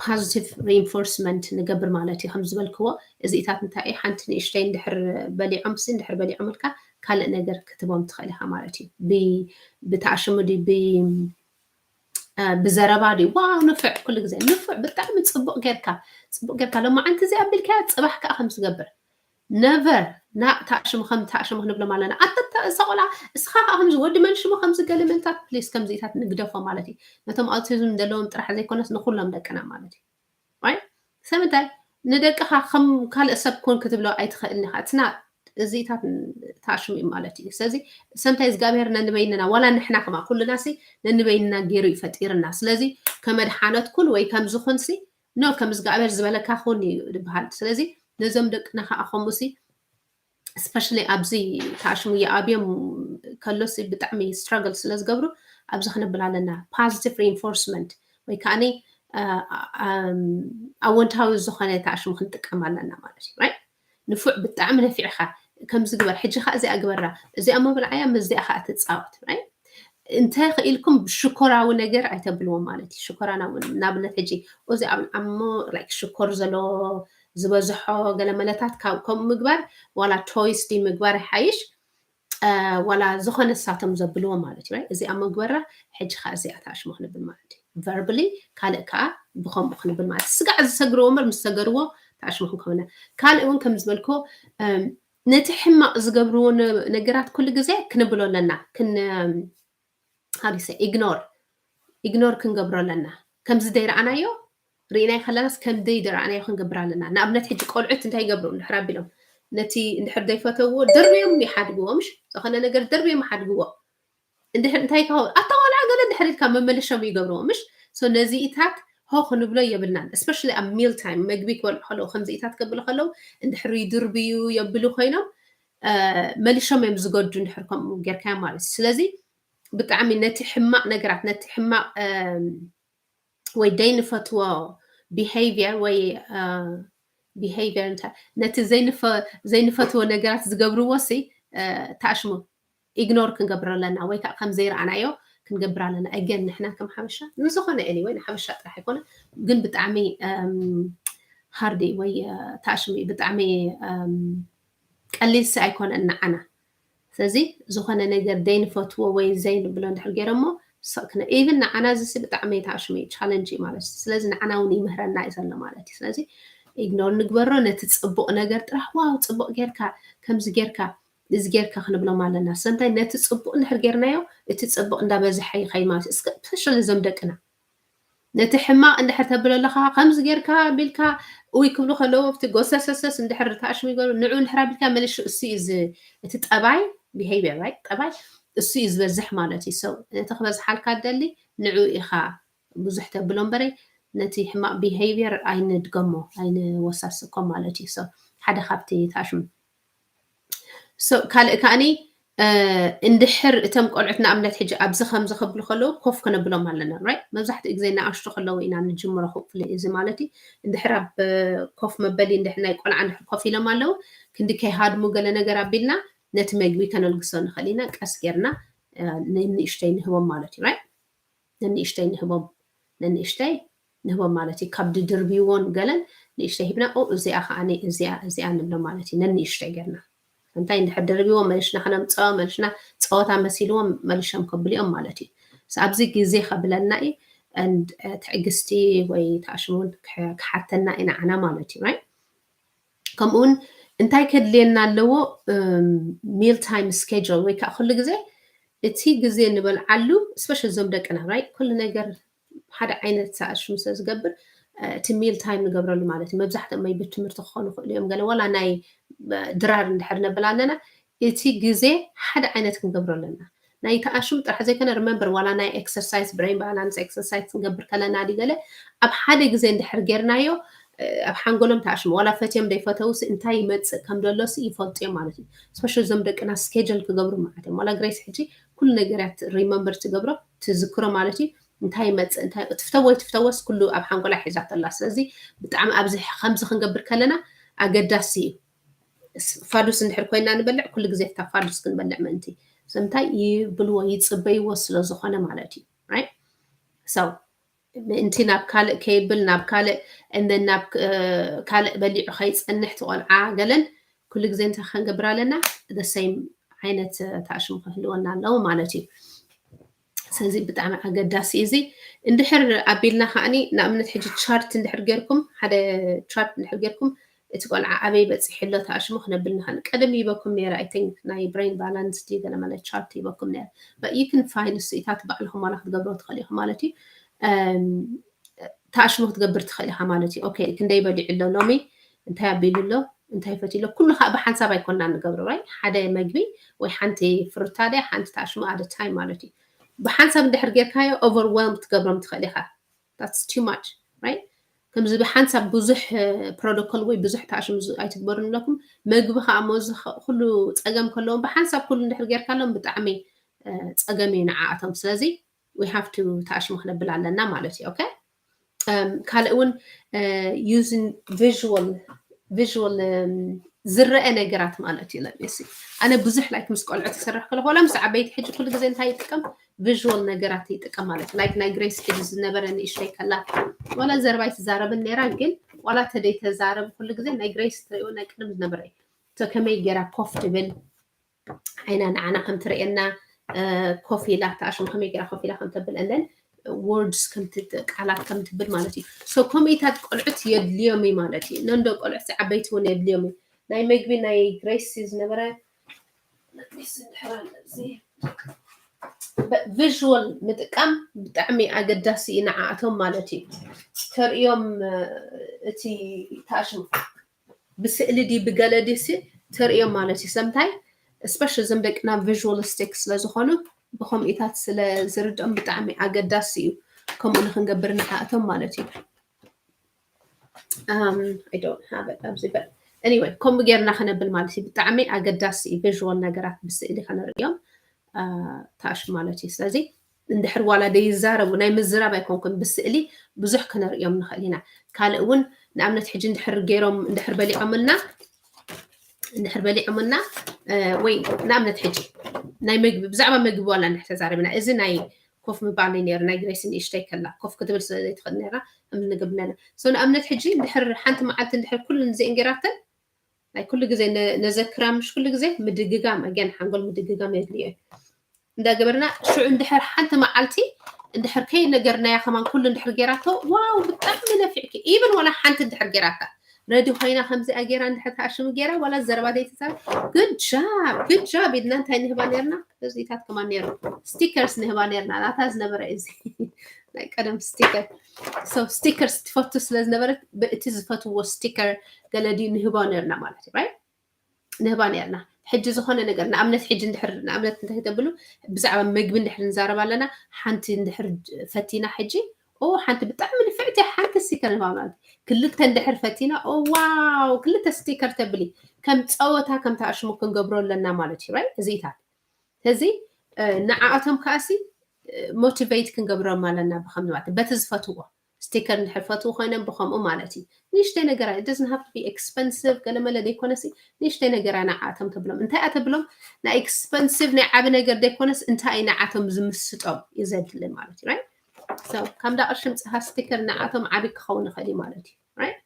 positive reinforcement ንገብር ማለት እዩ። ከም ዝበልክዎ እዚኢታት እንታይ እዩ፣ ሓንቲ ንእሽተይ እንድሕር በሊዖም ሲ እንድሕር በሊዖም ኢልካ ካልእ ነገር ክትቦም ትኽእል ኢኻ ማለት እዩ። ብተኣሽሙ ድዩ ብዘረባ ድዩ፣ ዋው ንፍዕ፣ ኩሉ ግዜ ንፍዕ፣ ብጣዕሚ ፅቡቅ ጌርካ፣ ፅቡቅ ጌርካ፣ ሎማዓንቲ እዚ ኣቢልካ ፅባሕ ከዓ ከም ዝገብር ነቨር። ና ተኣሽሙ ከም ተኣሽሙ ክንብሎም ኣለና። ኣተታ እሳ ቆልዓ እስኻ ከዓ ከምዚ ወዲ መንሽሙ ከምዚ ገለ መንታት ፕሊስ ከምዚኢታት ንግደፎ ማለት እዩ። ነቶም ኣውቲዝም ዘለዎም ጥራሕ ዘይኮነስ ንኩሎም ደቅና ማለት እዩ። ሰምንታይ ንደቅኻ ከም ካልእ ሰብ ኮን ክትብሎ ኣይትኽእልን ኢኻ። እትና እዚኢታት ተኣሽሙ እዩ ማለት እዩ። ስለዚ ሰምታይ እግዚኣብሔር ነንበይንና ዋላ ንሕና ከማ ኩልና ሲ ነንበይንና ገይሩ እዩ ፈጢርና። ስለዚ ከመድሓነትኩን ወይ ከምዝኹን ሲ ኖ ከም እግዚኣብሔር ዝበለካ ኩን እዩ ዝበሃል። ስለዚ ነዞም ደቅና ከዓ ከምኡ ሲ especially ኣብዚ ተኣሽሙ ይኣብዮም ከሎሲ ብጣዕሚ struggle ስለ ዝገብሩ ኣብዚ ክንብል ኣለና። Positive reinforcement ወይ ከዓ ኣወንታዊ ዝኾነ ተኣሽሙ ክንጥቀም ኣለና ማለት እዩ። ንፉዕ ብጣዕሚ ነፊዕኻ ከምዚ ግበር፣ ሕጂ ከዓ እዚኣ ግበራ፣ እዚኣ መብልዓያ ምስዚኣ ከዓ ትፃወት። እንተ ክኢልኩም ሽኮራዊ ነገር ኣይተብልዎም ማለት እዩ። ሽኮራ ንኣብነት ሕጂ እዚ ኣብ ዓሞ ሽኮር ዘለዎ ዝበዝሖ ገለ መለታት ከምኡ ምግባር ዋላ ቶይስ ድዩ ምግባር ይሓይሽ። ዋላ ዝኾነ ንሳቶም ዘብልዎ ማለት እዩ። እዚኣ ምግበራ ሕጂ ከዓ እዚኣ ተኣሽሙ ክንብል ማለት እዩ። verbally ካልእ ከዓ ብከምኡ ክንብል ማለት እዩ። ስጋዕ ዝሰግርዎ እምበር ምስ ሰገርዎ ተኣሽሙ ክንከውና። ካልእ እውን ከም ዝበልክዎ ነቲ ሕማቕ ዝገብርዎ ነገራት ኩሉ ግዜ ክንብሎ ኣለና። ኢግኖር ኢግኖር ክንገብሮ ኣለና። ከምዚ ደይረኣናዮ ርኢናይ ከለናስ ከም ደይደረኣናዮ ክንገብር ኣለና። ንኣብነት ሕጂ ቆልዑት እንታይ ይገብሩ እንድሕር ኣቢሎም ነቲ እንድሕር ዘይፈተውዎ ደርብዮም ይሓድግዎ። ምሽ ዝኾነ ነገር ደርብዮም ይሓድግዎ። እንድሕር እንታይ ይከው ኣታ ቆልዓ ገለ እንድሕር ኢልካ መመለሾም ይገብርዎ። ምሽ ነዚኢታት ሆ ክንብሎ የብልናን። Especially ኣብ ሚል ታይም መግቢ ክበልዑ ከለዉ ከምዚኢታት ከብሉ ከለዉ እንድሕር ይድርብዩ የብሉ ኮይኖም መሊሾም እዮም ዝገዱ እንድሕር ከምኡ ጌርካዮ ማለት እዩ። ስለዚ ብጣዕሚ ነቲ ሕማቕ ነገራት ነቲ ሕማቕ ወይ ደይንፈትዎ behavior ወይ behavior እንታይ ነቲ ዘይንፈትዎ ነገራት ዝገብርዎ ሲ ተኣሽሙ ኢግኖር ክንገብር ኣለና ወይ ከዓ ከም ዘይረኣናዮ ክንገብር ኣለና። Again ንሕና ከም ሓበሻ ንዝኾነ anyway ንሓበሻ ጥራሕ ኣይኮነ ግን ብጣዕሚ hard ወይ ተኣሽሙ ብጣዕሚ ቀሊል ሲ ኣይኮነን ንዓና። ስለዚ ዝኾነ ነገር ደይንፈትዎ ወይ ዘይንብሎ እንድሕር ገይሮሞ ስቕ ክነ even ንዓና እዚ ሲ ብጣዕሚ ተኣሽሙ እዩ challenge እዩ ማለት እዩ። ስለዚ ንዓና እውን ይምህረና እዩ ዘሎ ማለት እዩ። ስለዚ ኢግኖር ንግበሮ ነቲ ፅቡቕ ነገር ጥራሕ ዋው ፅቡቕ ጌርካ ከምዚ ጌርካ እዚ ጌርካ ክንብሎም ኣለና። ሰምታይ ነቲ ፅቡቕ እንድሕር ጌርናዮ እቲ ፅቡቕ እንዳበዝሐ ይኸይድ ማለት እዩ። እስከ specially እዞም ደቅና ነቲ ሕማቕ እንድሕር ተብሎ ኣለኻ ከምዚ ጌርካ ቢልካ ውይ ክብሉ ከለዉ ኣብቲ ጎሰሰሰስ እንድሕር ተኣሽሙ ይገሩ ንዑ እንድሕር ኣቢልካ መሊሹ እሱ እዩ እቲ ጠባይ behavior right ጠባይ እሱ እዩ ዝበዝሕ ማለት እዩ። So ነቲ ክበዝሓልካ ደሊ ንዑ ኢኻ ብዙሕ ተብሎ እምበረይ ነቲ ሕማቕ behavior ኣይንድገሞ ኣይንወሳስኮ ማለት እዩ። So ሓደ ካብቲ ተኣሽሙ ካልእ ከዓኒ እንድሕር እቶም ቆልዑት ንኣብነት ሕጂ ኣብዚ ከምዚ ክብሉ ከለዉ ኮፍ ከነብሎም ኣለና right መብዛሕትኡ ግዜ ንኣሽቱ ከለዉ ኢና ንጅምሮ ክፍሊ እዚ ማለት እዩ። እንድሕር ኣብ ኮፍ መበሊ እንድሕር ናይ ቆልዓ እንድሕር ኮፍ ኢሎም ኣለዉ ክንዲ ከይሃድሙ ገለ ነገር ኣቢልና ነቲ መግቢ ከነልግሶ ንኽእል ኢና። ቀስ ጌርና ንንእሽተይ ንህቦም ማለት እዩ right ነንእሽተይ ንህቦም ነንእሽተይ ንህቦም ማለት እዩ። ካብ ድድርብይዎን ገለን ንእሽተይ ሂብና እዚኣ ከዓ እዚኣ እዚኣ ንብሎ ማለት እዩ። ነንእሽተይ ገርና እንታይ እንድሕር ድርብይዎ መልሽና ከነምፀኦ መልሽና ፀወታ መሲልዎም መልሾም ከብልዮም ማለት እዩ። ኣብዚ ግዜ ከብለና እዩ ትዕግስቲ ወይ ተኣሽሙን ክሓተና እዩ ንዓና ማለት እዩ። ከምኡውን እንታይ ከድልየና ኣለዎ meal time schedule ወይ ከዓ ኩሉ ግዜ እቲ ግዜ ንበልዓሉ especially እዞም ደቅና right ኩሉ ነገር ሓደ ዓይነት ተኣሽሙ ስለ ዝገብር እቲ meal time ንገብረሉ ማለት እዩ። መብዛሕትኦም maybe ትምህርቲ ክኾኑ ይኽእሉ እዮም ገለ ዋላ ናይ ድራር እንድሕር ነብል ኣለና እቲ ግዜ ሓደ ዓይነት ክንገብሮ ኣለና። ናይ ተኣሽሙ ጥራሕ ዘይኮነ remember ዋላ ናይ exercise brain balance exercise ክንገብር ከለና ድዩ ገለ ኣብ ሓደ ግዜ እንድሕር ጌርናዮ ኣብ ሓንጎሎም ተኣሽሙ ዋላ ፈትዮም ዘይፈተውስ እንታይ ይመፅእ ከም ዘሎስ ይፈልጡ እዮም ማለት እዩ። Especially እዞም ደቅና schedule ክገብሩ ማለት እዮም። ዋላ ግሬስ ሕጂ ኩሉ ነገር እያ remember ትገብሮ ትዝክሮ ማለት እዩ። እንታይ ይመፅእ እንታይ ትፍተዎ ትፍተወስ ኩሉ ኣብ ሓንጎላ ሒዛቶ ኣላ። ስለዚ ብጣዕሚ ኣብዚ ከምዚ ክንገብር ከለና ኣገዳሲ እዩ። ፋዱስ እንድሕር ኮይና ንበልዕ ኩሉ ግዜ ታ ፋዱስ ክንበልዕ ምእንቲ እንታይ ይብልዎ ይፅበይዎ ስለ ዝኾነ ማለት እዩ። So ምእንቲ ናብ ካልእ ከይብል ናብ ካልእ እነ ናብ ካልእ በሊዑ ከይፀንሕ ትቆልዓ ገለን ኩሉ ግዜ እንታይ ከንገብር ኣለና? The same ዓይነት ተኣሽሙ ክህልወና ኣለዎ ማለት እዩ። ስለዚ ብጣዕሚ ኣገዳሲ እዩ እዚ። እንድሕር ኣቢልና ከዓኒ ንኣብነት ሕጂ ቻርት እንድሕር ጌርኩም ሓደ ቻርት እንድሕር ጌርኩም እቲ ቆልዓ ኣበይ በፂሑ ኣሎ ተኣሽሙ ክነብል ንኽእል። ቀደም ይበኩም ነይረ I think ናይ brain balance ድዩ ገለ ማለት ቻርት ይበኩም ነይረ። But you can find ስኢታት ባዕልኹም ዋላ ክትገብሮ ትኽእል ኢኹም ማለት እዩ። ተኣሽሙ ክትገብር ትኽእል ኢኻ ማለት እዩ። Okay ክንደይ በሊዑ ኣሎ ሎሚ እንታይ ኣቢሉ ኣሎ እንታይ ፈትዩ ኣሎ ኩሉ ከዓ ብሓንሳብ ኣይኮንና ንገብሮ right? ሓደ መግቢ ወይ ሓንቲ ፍሩታ ድያ ሓንቲ ተኣሽሙ at a time ማለት እዩ። ብሓንሳብ እንድሕር ጌርካዮ overwhelm ክትገብሮም ትኽእል ኢኻ። That's too much right? ከምዚ ብሓንሳብ ብዙሕ ፕሮቶኮል ወይ ብዙሕ ተኣሽሙ ኣይትግበሩ ንብለኩም። መግቢ ከዓ ሞዚ ኩሉ ፀገም ከለዎም ብሓንሳብ ኩሉ እንድሕር ጌርካሎም ብጣዕሚ ፀገም እዩ ንዓኣቶም። ስለዚ we have to ተኣሽሙ ክነብል ኣለና ማለት እዩ። Okay ካልእ እውን using visual visual ዝረአ ነገራት ማለት እዩ። ለሚሲ ኣነ ብዙሕ like ምስ ቆልዑ ትሰርሕ ከለኹ ዋላ ምስ ዓበይቲ ሕጂ ኩሉ ግዜ እንታይ ይጥቀም visual ነገራት ይጥቀም ማለት like ናይ ግሬስ ሕጂ ዝነበረ ንእሽተይ ከላ ዋላ ዘረባ ኣይትዛረብን ነይራ፣ ግን ዋላ ተደይ ተዛረብ ኩሉ ግዜ ናይ ግሬስ ትሪእዎ ናይ ቅድም ዝነበረ እዩ። ከመይ ገይራ ኮፍ ትብል ዓይና ንዓና ከም ትርእየና ኮፍ ኢላ ተኣሽሙ ከመይ ገይራ ኮፍ ኢላ ከም ተብል and then words ቃላት ከም ትብል ማለት እዩ። So ከምኢታት ቆልዑት የድልዮም እዩ ማለት እዩ። ነንዶ ቆልዑት ዓበይቲ እውን የድልዮም እዩ። ናይ መግቢ ናይ ግሬስ ዝነበረ visual ምጥቃም ብጣዕሚ ኣገዳሲ እዩ ንዓኣቶም ማለት እዩ። ተርእዮም እቲ ተኣሽሙ ብስእሊ ድዩ ብገለ ድዩ ሲ ተርእዮም ማለት እዩ። ሰምታይ especially እዞም ደቅና visualistic ስለ ዝኾኑ ብከምኡታት ስለ ዝርድኦም ብጣዕሚ ኣገዳሲ እዩ ከምኡ ንክንገብር ንዓእቶም ማለት እዩ። ኣብዚ በል anyway ከምኡ ጌርና ክነብል ማለት እዩ። ብጣዕሚ ኣገዳሲ እዩ visual ነገራት ብስእሊ ከነርእዮም ተኣሽ ማለት እዩ። ስለዚ እንድሕር ዋላ ደይዛረቡ ናይ ምዝራብ ኣይኮንኩን ብስእሊ ብዙሕ ክነርእዮም ንኽእል ኢና። ካልእ እውን ንኣብነት ሕጂ እንድሕር ገይሮም እንድሕር በሊዖምልና እንድሕር በሊዖምልና ወይ ንኣብነት ሕጂ ናይ ምግቢ ብዛዕባ ምግቢ ዋላ እንድሕር ተዛሪብና እዚ ናይ ኮፍ ምባል ነይሩ ናይ ግሬስ ንእሽተይ ከላ ኮፍ ክትብል ስለ ዘይትኽእል ነራ እምንግብ ነና so ንኣብነት ሕጂ እንድሕር ሓንቲ መዓልቲ እንድሕር ኩሉ ንዘእንጌራተን ናይ ኩሉ ግዜ ነዘክራ ምሽ ኩሉ ግዜ ምድግጋም ኣገን ሓንጎል ምድግጋም የድልዮ እንዳገበርና ሽዑ እንድሕር ሓንቲ መዓልቲ እንድሕር ከይ ነገርናያ ከማን ኩሉ እንድሕር ጌራቶ ዋው ብጣዕሚ ነፊዕኪ ኢብን ወላ ሓንቲ እንድሕር ጌራታ ረዲ ኮይና ከምዚኣ ጌራ እንድሕር ተኣሽሙ ጌራ ዋላ ዘረባ ዘይትዛብ good job good job ኢድና እንታይ ንህባ ነርና እዚታት ከማን ነሩ stickers ንህባ ነርና ናታ ዝነበረ እዚ ናይ ቀደም sticker so stickers ትፈቱ ስለ ዝነበረት ብእቲ ዝፈትዎ sticker ገለ ድዩ ንህባ ነርና ማለት እዩ right ንህባ ነርና ሕጂ ዝኾነ ነገር ንኣብነት ሕጂ እንድሕር ንኣብነት እንታይ ተብሉ ብዛዕባ ምግቢ እንድሕር ንዛረብ ኣለና ሓንቲ እንድሕር ፈቲና ሕጂ ኦ ሓንቲ ብጣዕሚ ንፍዕቲ ሓንቲ sticker ንህባ ማለት ክልተ እንድሕር ፈቲና ኦ ዋው ክልተ sticker ተብሊ ከም ፀወታ ከም ተኣሽሙ ክንገብሮ ኣለና ማለት እዩ right እዚታት እዚ ንዓኣቶም ከኣሲ motivate ክንገብሮም ኣለና ብከም ንባት በቲ ዝፈትዎ sticker እንድሕር ፈትዎ ኮይኖም ብከምኡ ማለት እዩ ንእሽተይ ነገራ it doesn't have to be expensive ገለመለ ዘይኮነሲ ንእሽተይ ነገራ ንዓኣቶም ተብሎም እንታይ እያ ተብሎም ናይ expensive ናይ ዓቢ ነገር ዘይኮነስ እንታይ እዩ ንዓቶም ዝምስጦም እዩ ዘድሊ ማለት እዩ right so ከም ዳ ቅርሺ ምፅሃር sticker ንዓቶም ዓቢ ክኸውን ይኽእል እዩ ማለት እዩ right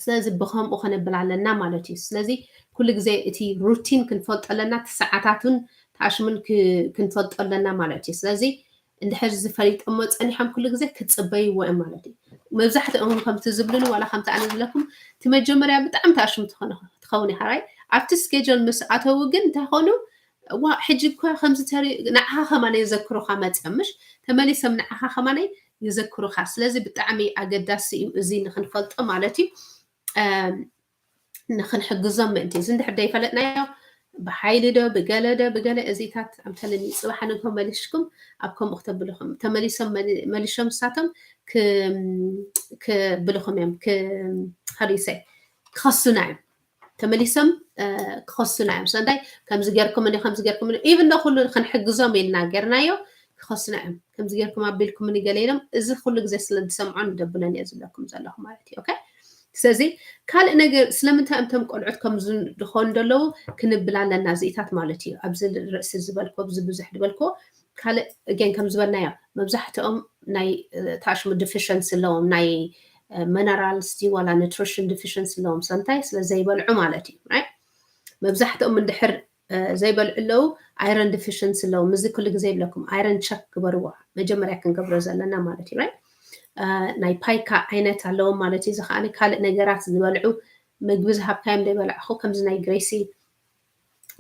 ስለዚ ብከምኡ ከነብል ኣለና ማለት እዩ ስለዚ ኩሉ ግዜ እቲ routine ክንፈልጦ ኣለና እቲ ሰዓታቱን ተኣሽሙን ክንፈልጦ ኣለና ማለት እዩ ስለዚ እንድሕር ዝፈሊጠሞ ፀኒሖም ኩሉ ግዜ ክፅበይዎ እዮም ማለት እዩ መብዛሕትኦም ከምቲ ዝብሉኒ ዋላ ከምቲ ኣነ ዝብለኩም እቲ መጀመርያ ብጣዕሚ ተኣሽሙ ትኸውን ኢኻ right ኣብቲ schedule ምስ ኣተዉ ግን እንታይ ኾኑ ዋ ሕጂ እኳ ከምዚ ተሪ ንዓኻ ከማን የዘክሩኻ መፅምሽ ተመሊሶም ንዓኻ ከማነይ የዘክሩኻ ስለዚ ብጣዕሚ ኣገዳሲ እዩ እዚ ንክንፈልጦ ማለት እዩ ንክንሕግዞም ምእንቲ እዚ እንድሕር ዘይፈለጥናዮ ብሓይሊ ዶ ብገለ ዶ ብገለ እዚታት ኣምተለኒ ፅባሕ ንግሆ መሊሽኩም ኣብ ከምኡ ክተብልኹም ተመሊሶም መሊሾም ንሳቶም ክብልኹም እዮም ከሪሰ ክኸሱና እዮም ተመሊሶም ክኸሱና እዮም ስለምንታይ ከምዚ ገርኩም እኒ ከምዚ ገርኩም እኒ ኢቭን ዶ ኩሉ ክንሕግዞም ኢልና ገርናዮ ክኸሱና እዮም። ከምዚ ጌርኩም ኣቢልኩምኒ ገለ ኢሎም፣ እዚ ኩሉ ግዜ ስለ ዝሰምዖ ንደብለን እየ ዝብለኩም ዘለኹ ማለት እዩ። ኦኬ? ስለዚ ካልእ ነገር፣ ስለምንታይ እዮም እቶም ቆልዑት ከምዚ ዝኾኑ ዘለዉ ክንብል ኣለና፣ እዚኢታት ማለት እዩ። ኣብዚ ርእሲ ዝበልኩ፣ ኣብዚ ብዙሕ ዝበልኩ፣ ካልእ ግን ከም ዝበልናዮ መብዛሕትኦም ናይ ታሽሙ ዲፊሽንሲ ኣለዎም፣ ናይ መነራልስ ድዩ ዋላ ኑትሪሽን ዲፊሽንሲ ኣለዎም፣ ሰንታይ ስለ ዘይበልዑ ማለት እዩ። ራይት? መብዛሕትኦም እንድሕር ዘይበልዑ ኣለዉ፣ ኣይረን ዲፊሽንሲ ኣለዎም። እዚ ኩሉ ግዜ ይብለኩም፣ ኣይረን ቸክ ግበርዎ፣ መጀመርያ ክንገብሮ ዘለና ማለት እዩ። ራይት? ናይ ፓይካ ዓይነት ኣለዎም ማለት እዩ። እዚ ከዓ ካልእ ነገራት ዝበልዑ፣ ምግቢ ዝሃብካዮም ዘይበላዕኹ፣ ከምዚ ናይ ግሬሲ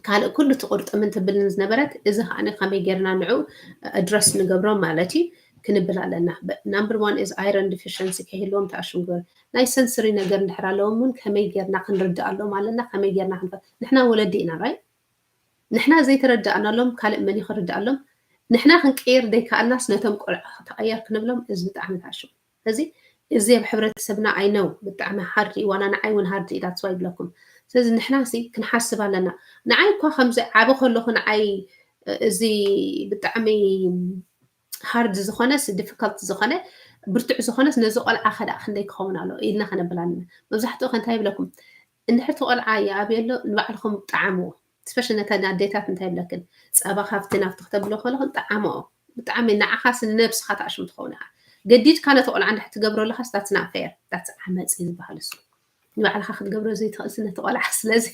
ካልእ ኩሉ ትቁርጥምን ትብልን ዝነበረት፣ እዚ ከዓ ከመይ ጌርና ንዑ ኣድረስ ንገብሮ ማለት እዩ፣ ክንብል ኣለና። ናምበር ዋን ኢዝ ኣይረን ዲፊሽንሲ ከይህልዎም ተኣሽም ግበር። ናይ ሰንስሪ ነገር እንድሕር ኣለዎም እውን ከመይ ጌርና ክንርድኣሎም ኣለና፣ ከመይ ጌርና ክንፈ-፣ ንሕና ወለዲ ኢና፣ ራይት? ንሕና ዘይተረዳእናሎም ካልእ መን እዩ ክርድኣሎም? ንሕና ክንቀየር ደይከኣልናስ ነቶም ቆልዑ ተቐየር ክንብሎም፣ እዚ ብጣዕሚ ተኣሽም። ስለዚ እዚ ኣብ ሕብረተሰብና፣ ኣይ ነው፣ ብጣዕሚ ሃርድ እዩ፣ ዋላ ንዓይ እውን ሃርድ እዩ፣ that's why ይብለኩም። ስለዚ ንሕና ሲ ክንሓስብ ኣለና። ንዓይ እኳ ከምዚ ዓቢ ከለኹ ንዓይ እዚ ብጣዕሚ ሃርድ ዝኾነስ፣ ዲፊካልት ዝኾነ፣ ብርቱዕ ዝኾነስ ነዚ ቆልዓ ከ ደኣ ክንደይ ክኸውን ኣሎ ኢልና ከነብል ኣለና። መብዛሕትኡ ከ እንታይ ይብለኩም? እንድሕር እቲ ቆልዓ ይኣብዮ ኣሎ፣ ንባዕልኹም ጠዓምዎ። ስፔሻሊ ነተን ኣዴታት እንታይ ይብለክን? ጸባ ካብቲ ናብቲ ክተብሎ ከለኹን ጠዓምኦ። ብጣዕሚ ንዓኻስ ንነብስኻ ተኣሽም ትኸውን ኢኻ። ገዲድካ ነቲ ቆልዓ እንድሕር ትገብሮ ኣለኻስ፣ that's not fair፣ that's ዓመጽ እዩ ዝበሃል እሱ። ንባዕልኻ ክትገብሮ ዘይትኽእልሲ ነቲ ቆልዓ። ስለዚ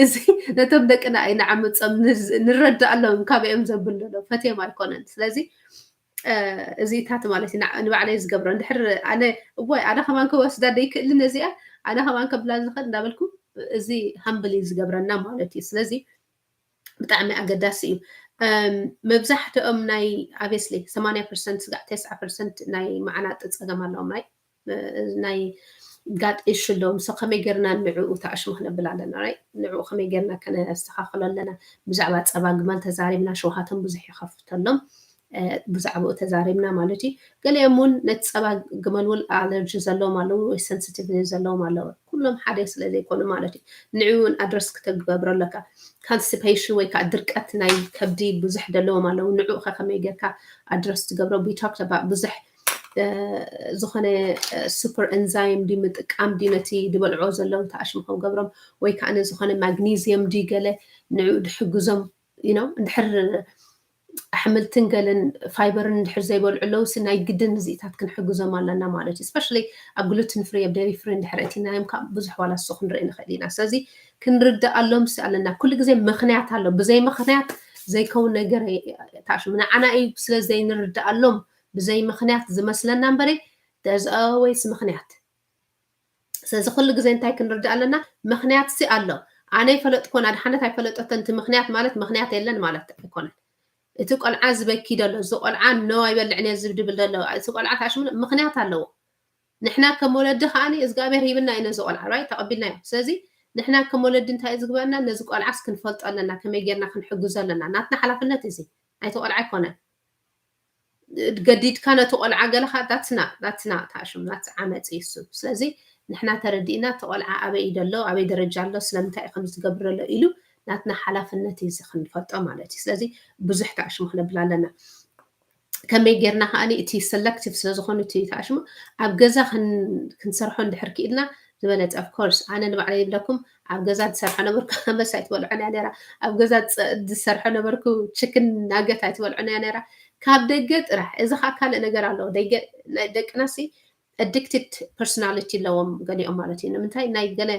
እዚ ነቶም ደቅና ኣይንዓምጾም፣ ንዝ-፣ ንረድኣሎም፣ ካበኦም ዘብል ዘሎ ፈትዮም ኣይኮነን። ስለዚ፣ እ፣ እዚታት ማለት እዩ፣ ንዓ-፣ ንባዕለይ ዝገብሮ። እንድሕር ኣነ፣ እዋይ፣ ኣነ ከማን ክወስዳ ደይክእልን እዚኣ፣ ኣነ ከማን ከብላ ዝኽእል እንዳበልኩ፣ እዚ ሃምብል እዩ ዝገብረና ማለት እዩ። ስለዚ ብጣዕሚ ኣገዳሲ እዩ። እም፣ መብዛሕትኦም ናይ፣ ኦብቪየስሊ፣ ሰማንያ ፐርሰንት ስጋዕ ተስዓ ፐርሰንት ናይ መዓናጢ ጸገም ኣለዎም፣ ናይ፣ እ፣ ናይ ጋት ኢሹ ኣለዎም። ሶ ከመይ ጌርና ንዕኡ ተኣሽሙ ክነብል ኣለና፣ ራይት? ንዕኡ ከመይ ጌርና ከነስተኻኽሎ ኣለና? ብዛዕባ ጸባ ግመል ተዛሪብና፣ ሸውሃቶም ብዙሕ ይኸፍተሎም፣ እ፣ ብዛዕባኡ ተዛሪብና ማለት እዩ። ገሊኦም እውን ነቲ ጸባ ግመል እውን ኣለርጂ ዘለዎም ኣለዉ ወይ ሰንሲቲቭ ዘለዎም ኣለዉ። ኩሎም ሓደ ስለ ዘይኮኑ ማለት እዩ። ንዕኡ እውን ኣድረስ ክተገብሮ ኣለካ። ካንስቲፔሽን ወይ ከዓ ድርቀት ናይ ከብዲ ብዙሕ ዘለዎም ኣለዉ። ንዕኡ ከ ከመይ ጌርካ ኣድረስ ትገብሮ? We talked about ብዙሕ፣ እ፣ ዝኾነ፣ እ፣ ሱፐር ኤንዛይም ድዩ ምጥቃም ድዩ ነቲ ዝበልዕዎ ዘለዉ ተኣሽሙ ክገብሮም፣ ወይ ከዓ ዝኾነ ማግኒዝየም ድዩ ገለ ንዕኡ ድሕግዞም፣ you know፣ እንድሕር ኣሕምልትን ገለን ፋይበርን እንድሕር ዘይበልዑ ኣለዉ ሲ፣ ናይ ግድን እዚኢታት ክንሕግዞም ኣለና ማለት እዩ። ስፔሻሊ ኣብ ግሉትን ፍሪ፣ ኣብ ዴሪ ፍሪ እንድሕር እቲናዮም ካብ ብዙሕ ዋላ እሱ ክንርኢ ንኽእል ኢና። ስለዚ ክንርድኣሎም ሲ ኣለና። ኩሉ ግዜ ምኽንያት ኣሎ። ብዘይ ምኽንያት ዘይከውን ነገር ኣይ-፣ ተኣሽሙ። ንዓና እዩ ስለ ዘይንርድኣሎም ብዘይ ምኽንያት ዝመስለና እምበረ፣ there's always ምኽንያት። ስለዚ ኩሉ ግዜ እንታይ ክንርዳእ ኣለና? ምኽንያት ሲ ኣሎ። ኣነ ይፈለጥኮን ኣድሓነት ኣይፈለጠተን፣ እቲ ምኽንያት ማለት ምኽንያት የለን ማለት ኣይኮነን። እቲ ቆልዓ ዝበኪ ደሎ፣ እዚ ቆልዓ ኖ ኣይበልዕን እየ ዝብል ደሎ፣ እቲ ቆልዓ ታሽሙ ምኽንያት ኣለዎ። ንሕና ከም ወለዲ ከዓኒ እግዚኣብሔር ሂብና እዩ ነዚ ቆልዓ፣ ራይት? ተቐቢልናዮ። ስለዚ ንሕና ከም ወለዲ እንታይ እዩ ዝግበኣና? ነዚ ቆልዓስ ክንፈልጦ ኣለና፣ ከመይ ጌርና ክንሕግዞ ኣለና። ናትና ሓላፍነት እዚ፣ ናይቲ ቆልዓ ኣይኮነን። ገዲድካ ነቲ ቆልዓ ገለኻ፣ that's not፣ that's not ታሽም፣ that's ዓመጽ እዩ እሱ። ስለዚ ንሕና ተረዲእና እቲ ቆልዓ ኣበይ እዩ ደሎ፣ ኣበይ ደረጃ ኣሎ፣ ስለምንታይ እዩ ከምዚ ዝገብር ዘሎ ኢሉ ናትና ሓላፍነት እዩ እዚ ክንፈልጦ ማለት እዩ። ስለዚ ብዙሕ ታሽሙ ክነብል ኣለና። ከመይ ጌርና ከዓኒ እቲ ሰለክቲቭ ስለ ዝኾኑ እቲ ታሽሙ ኣብ ገዛ ክን-፣ ክንሰርሖ እንድሕር ክኢልና ዝበለጸ። ኦፍ ኮርስ ኣነ ንባዕለይ ይብለኩም፣ ኣብ ገዛ ዝሰርሖ ነበርኩ፣ ኣመስ ኣይትበልዖን እያ ነይራ። ኣብ ገዛ ዝጸ-፣ ዝሰርሖ ነበርኩ፣ ችክን ናገት ኣይትበልዖን እያ ነይራ። ካብ ደገ ጥራሕ። እዚ ኸዓ ካልእ ነገር ኣለዎ። ደገ፣ ናይ ደቅና ሲ ኣዲክትድ ፐርሶናሊቲ ኣለዎም ገሊኦም ማለት እዩ። ንምንታይ? ናይ ገለ፣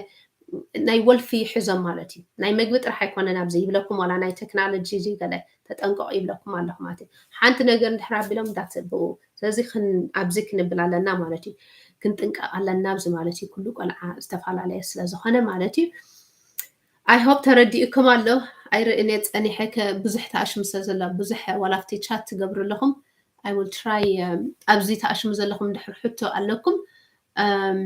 ናይ ወልፊ ይሕዞም ማለት እዩ። ናይ መግቢ ጥራሕ ኣይኮነን ኣብዚ ይብለኩም፣ ዋላ ናይ ቴክኖሎጂ እዚ ገለ ተጠንቀቑ ይብለኩም ኣለኹ ማለት እዩ። ሓንቲ ነገር እንድሕር ኣቢሎም እንዳትብኡ። ስለዚ ክን-፣ ኣብዚ ክንብል ኣለና ማለት እዩ። ክንጥንቀቕ ኣለና ኣብዚ ማለት እዩ። ኩሉ ቆልዓ ዝተፈላለየ ስለ ዝኾነ ማለት እዩ። ኣይ ሆፕ ተረዲእኩም ኣሎ። ኣይርእን እየ ጸኒሐ ከ ብዙሕ ተኣሽሙ ስለ ዘሎ፣ ብዙሕ ዋላ ኣብቲ ቻት ትገብሩ ኣለኹም። I will try፣ እም፣ ኣብዚ ተኣሽሙ ዘለኹም እንድሕር ሕቶ ኣለኩም። እም፣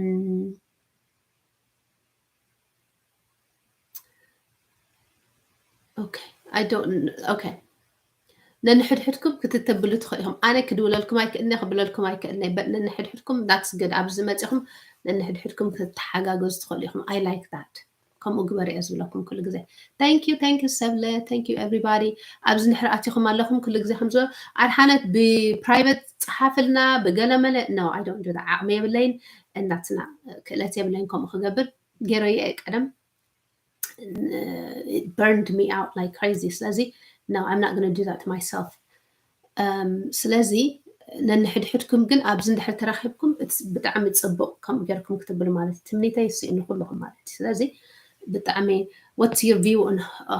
ኦኬ፣ I don't፣ ኦኬ። ነንሕድሕድኩም ክትተብሉ ትኽእሉ ኢኹም። ኣነ ክድውለልኩም ኣይክእልነ፣ ክብለልኩም ኣይክእልነ። በ-፣ ነንሕድሕድኩም that's good። ኣብዚ መጺኹም ነንሕድሕድኩም ክትተሓጋገዙ ትኽእሉ ኢኹም። I like that። ከምኡ ግበር እየ ዝብለኩም ኩሉ ግዜ። Thank you, thank you ሰብለ፣ thank you everybody። ኣብዚ እንድሕር ኣቲኹም ኣለኹም ኩሉ ግዜ ከምዚ ኣድሓነት ብፕራይቨት ጸሓፍልና ብገለመለ፣ no, I don't do that። ዓቕሚ የብለይን፣ እናትና ክእለት የብለይን ከምኡ ክገብር። ገይረዮ እየ ቀደም። It burned me out like crazy። ስለዚ no, I'm not gonna do that to myself። ስለዚ ነንሕድሕድኩም ግን ኣብዚ እንድሕር ተራኺብኩም ብጣዕሚ ፅቡቕ ከምኡ ገይርኩም ክትብሉ ማለት እዩ። ትምኒተይ እሱ እዩ ንኩልኹም ማለት እዩ። ስለዚ ብጣዕሚ what's your view on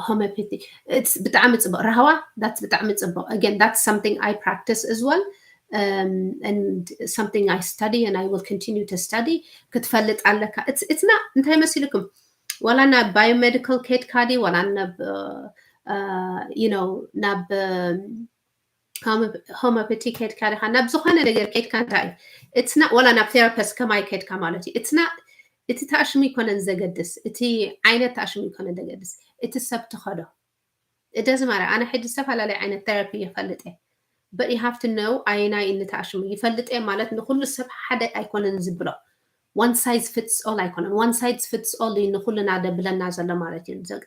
homeopathy? It's ብጣዕሚ ፅቡቕ። ራህዋ፣ that's ብጣዕሚ ፅቡቕ። Again, that's something I practice as well, and something I study and I will continue to study። ክትፈልጥ ኣለካ። It's not እንታይ መሲልኩም ዋላ ናብ biomedical ከድካ ዲ ዋላ ናብ you know ናብ homeopathy ከድካ ዲኻ ናብ ዝኾነ ነገር ከድካ እንታይ እዩ? It's not ዋላ ናብ therapist ከማይ ከድካ ማለት እዩ። It's not እቲ ተኣሽሙ ኣይኮነን ዘገድስ፣ እቲ ዓይነት ተኣሽሙ ኣይኮነን ዘገድስ፣ እቲ ሰብ ትኸዶ። It doesn't matter። ኣነ ሕጂ ዝተፈላለየ ዓይነት therapy ይፈልጥ እየ። But you have to know ኣየናይ እንተኣሽሙ ይፈልጥ እየ ማለት ንኩሉ ሰብ ሓደ ኣይኮነን ዝብሎ። One size fits all ኣይኮነን። One size fits all እዩ ንኩልና ደብለና ዘሎ ማለት እዩ።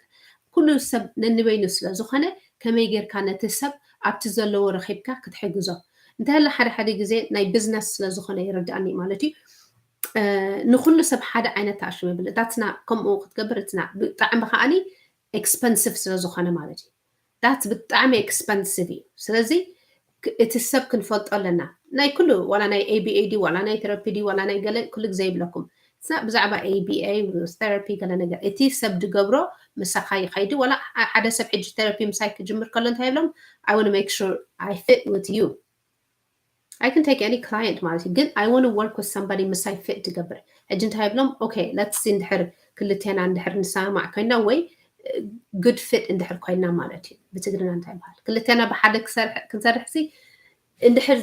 ኩሉ ሰብ ነንበይኑ ስለ ዝኾነ ከመይ ጌርካ ነቲ ሰብ ኣብቲ ዘለዎ ረኺብካ ክትሕግዞ እንተለ ሓደ ሓደ ግዜ ናይ ቢዝነስ ስለ ዝኾነ ይርድኣኒ ማለት እዩ። ንኩሉ ሰብ ሓደ ዓይነት ተኣሽሙ የብሉ። That's not ከምኡ ክትገብር it's not ብጣዕሚ ከዓኒ expensive ስለ ዝኾነ ማለት እዩ። That's ብጣዕሚ expensive እዩ። ስለዚ እቲ ሰብ ክንፈልጦ ኣለና። ናይ ኩሉ ዋላ ናይ ABA ዲ ዋላ ናይ therapy ዲ ዋላ ናይ ገለ ኩሉ ግዜ ይብለኩም ብዛዕባ ABA therapy ገለ ነገር እቲ ሰብ ድገብሮ ምሳኻ ይኸይድ። ዋላ ሓደ ሰብ ሕጂ therapy ምሳይ ክጅምር ከሎ እንታይ ይብሎም? I want to make sure I fit with you. I can take any client ማለት እዩ፣ ግን I want to work with somebody ምሳይ fit ትገብር። ሕጂ እንታይ ይብሎም? Okay, let's see እንድሕር ክልቴና እንድሕር ንሰማማዕ ኮይና ወይ good fit እንድሕር ኮይና ማለት እዩ። ብትግርና እንታይ ይበሃል? ክልቴና ብሓደ ክንሰርሕ ሲ እንድሕር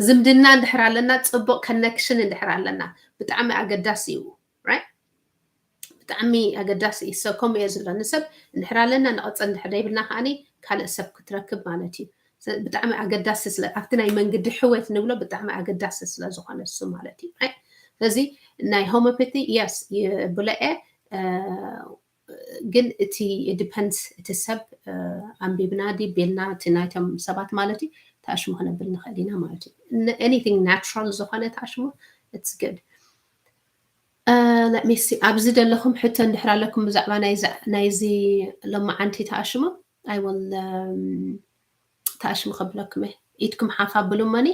ዝምድና እንድሕር ኣለና፣ ፅቡቅ connection እንድሕር ኣለና ብጣዕሚ ኣገዳሲ እዩ። Right? ብጣዕሚ ኣገዳሲ እዩ። So ከምኡ እየ ዝብሎ ንሰብ እንድሕር ኣለና ንቐፅል፣ እንድሕር ደይብልና ከዓኒ ካልእ ሰብ ክትረክብ ማለት እዩ። ብጣዕሚ ኣገዳሲ ስለ ኣብቲ ናይ መንገዲ ሕወት ንብሎ ብጣዕሚ ኣገዳሲ ስለ ዝኾነ እሱ ማለት እዩ። ስለዚ ናይ homeopathy yes ይብሎ እየ፣ ግን እቲ depends እቲ ሰብ ኣንቢብና ዲ ቤልና እቲ ናይቶም ሰባት ማለት እዩ ተኣሽሙ ክነብል ንኽእል ኢና ማለት እዩ። Anything natural ዝኾነ ተኣሽሙ it's good። Let me see ኣብዚ ዘለኹም ሕቶ እንድሕር ኣለኩም ብዛዕባ ናይዚ ሎማዓንቲ ተኣሽሙ I will ተኣሽሙ ከብለኩም እየ። ኢድኩም ሓፍ ኣብሉ እሞኒ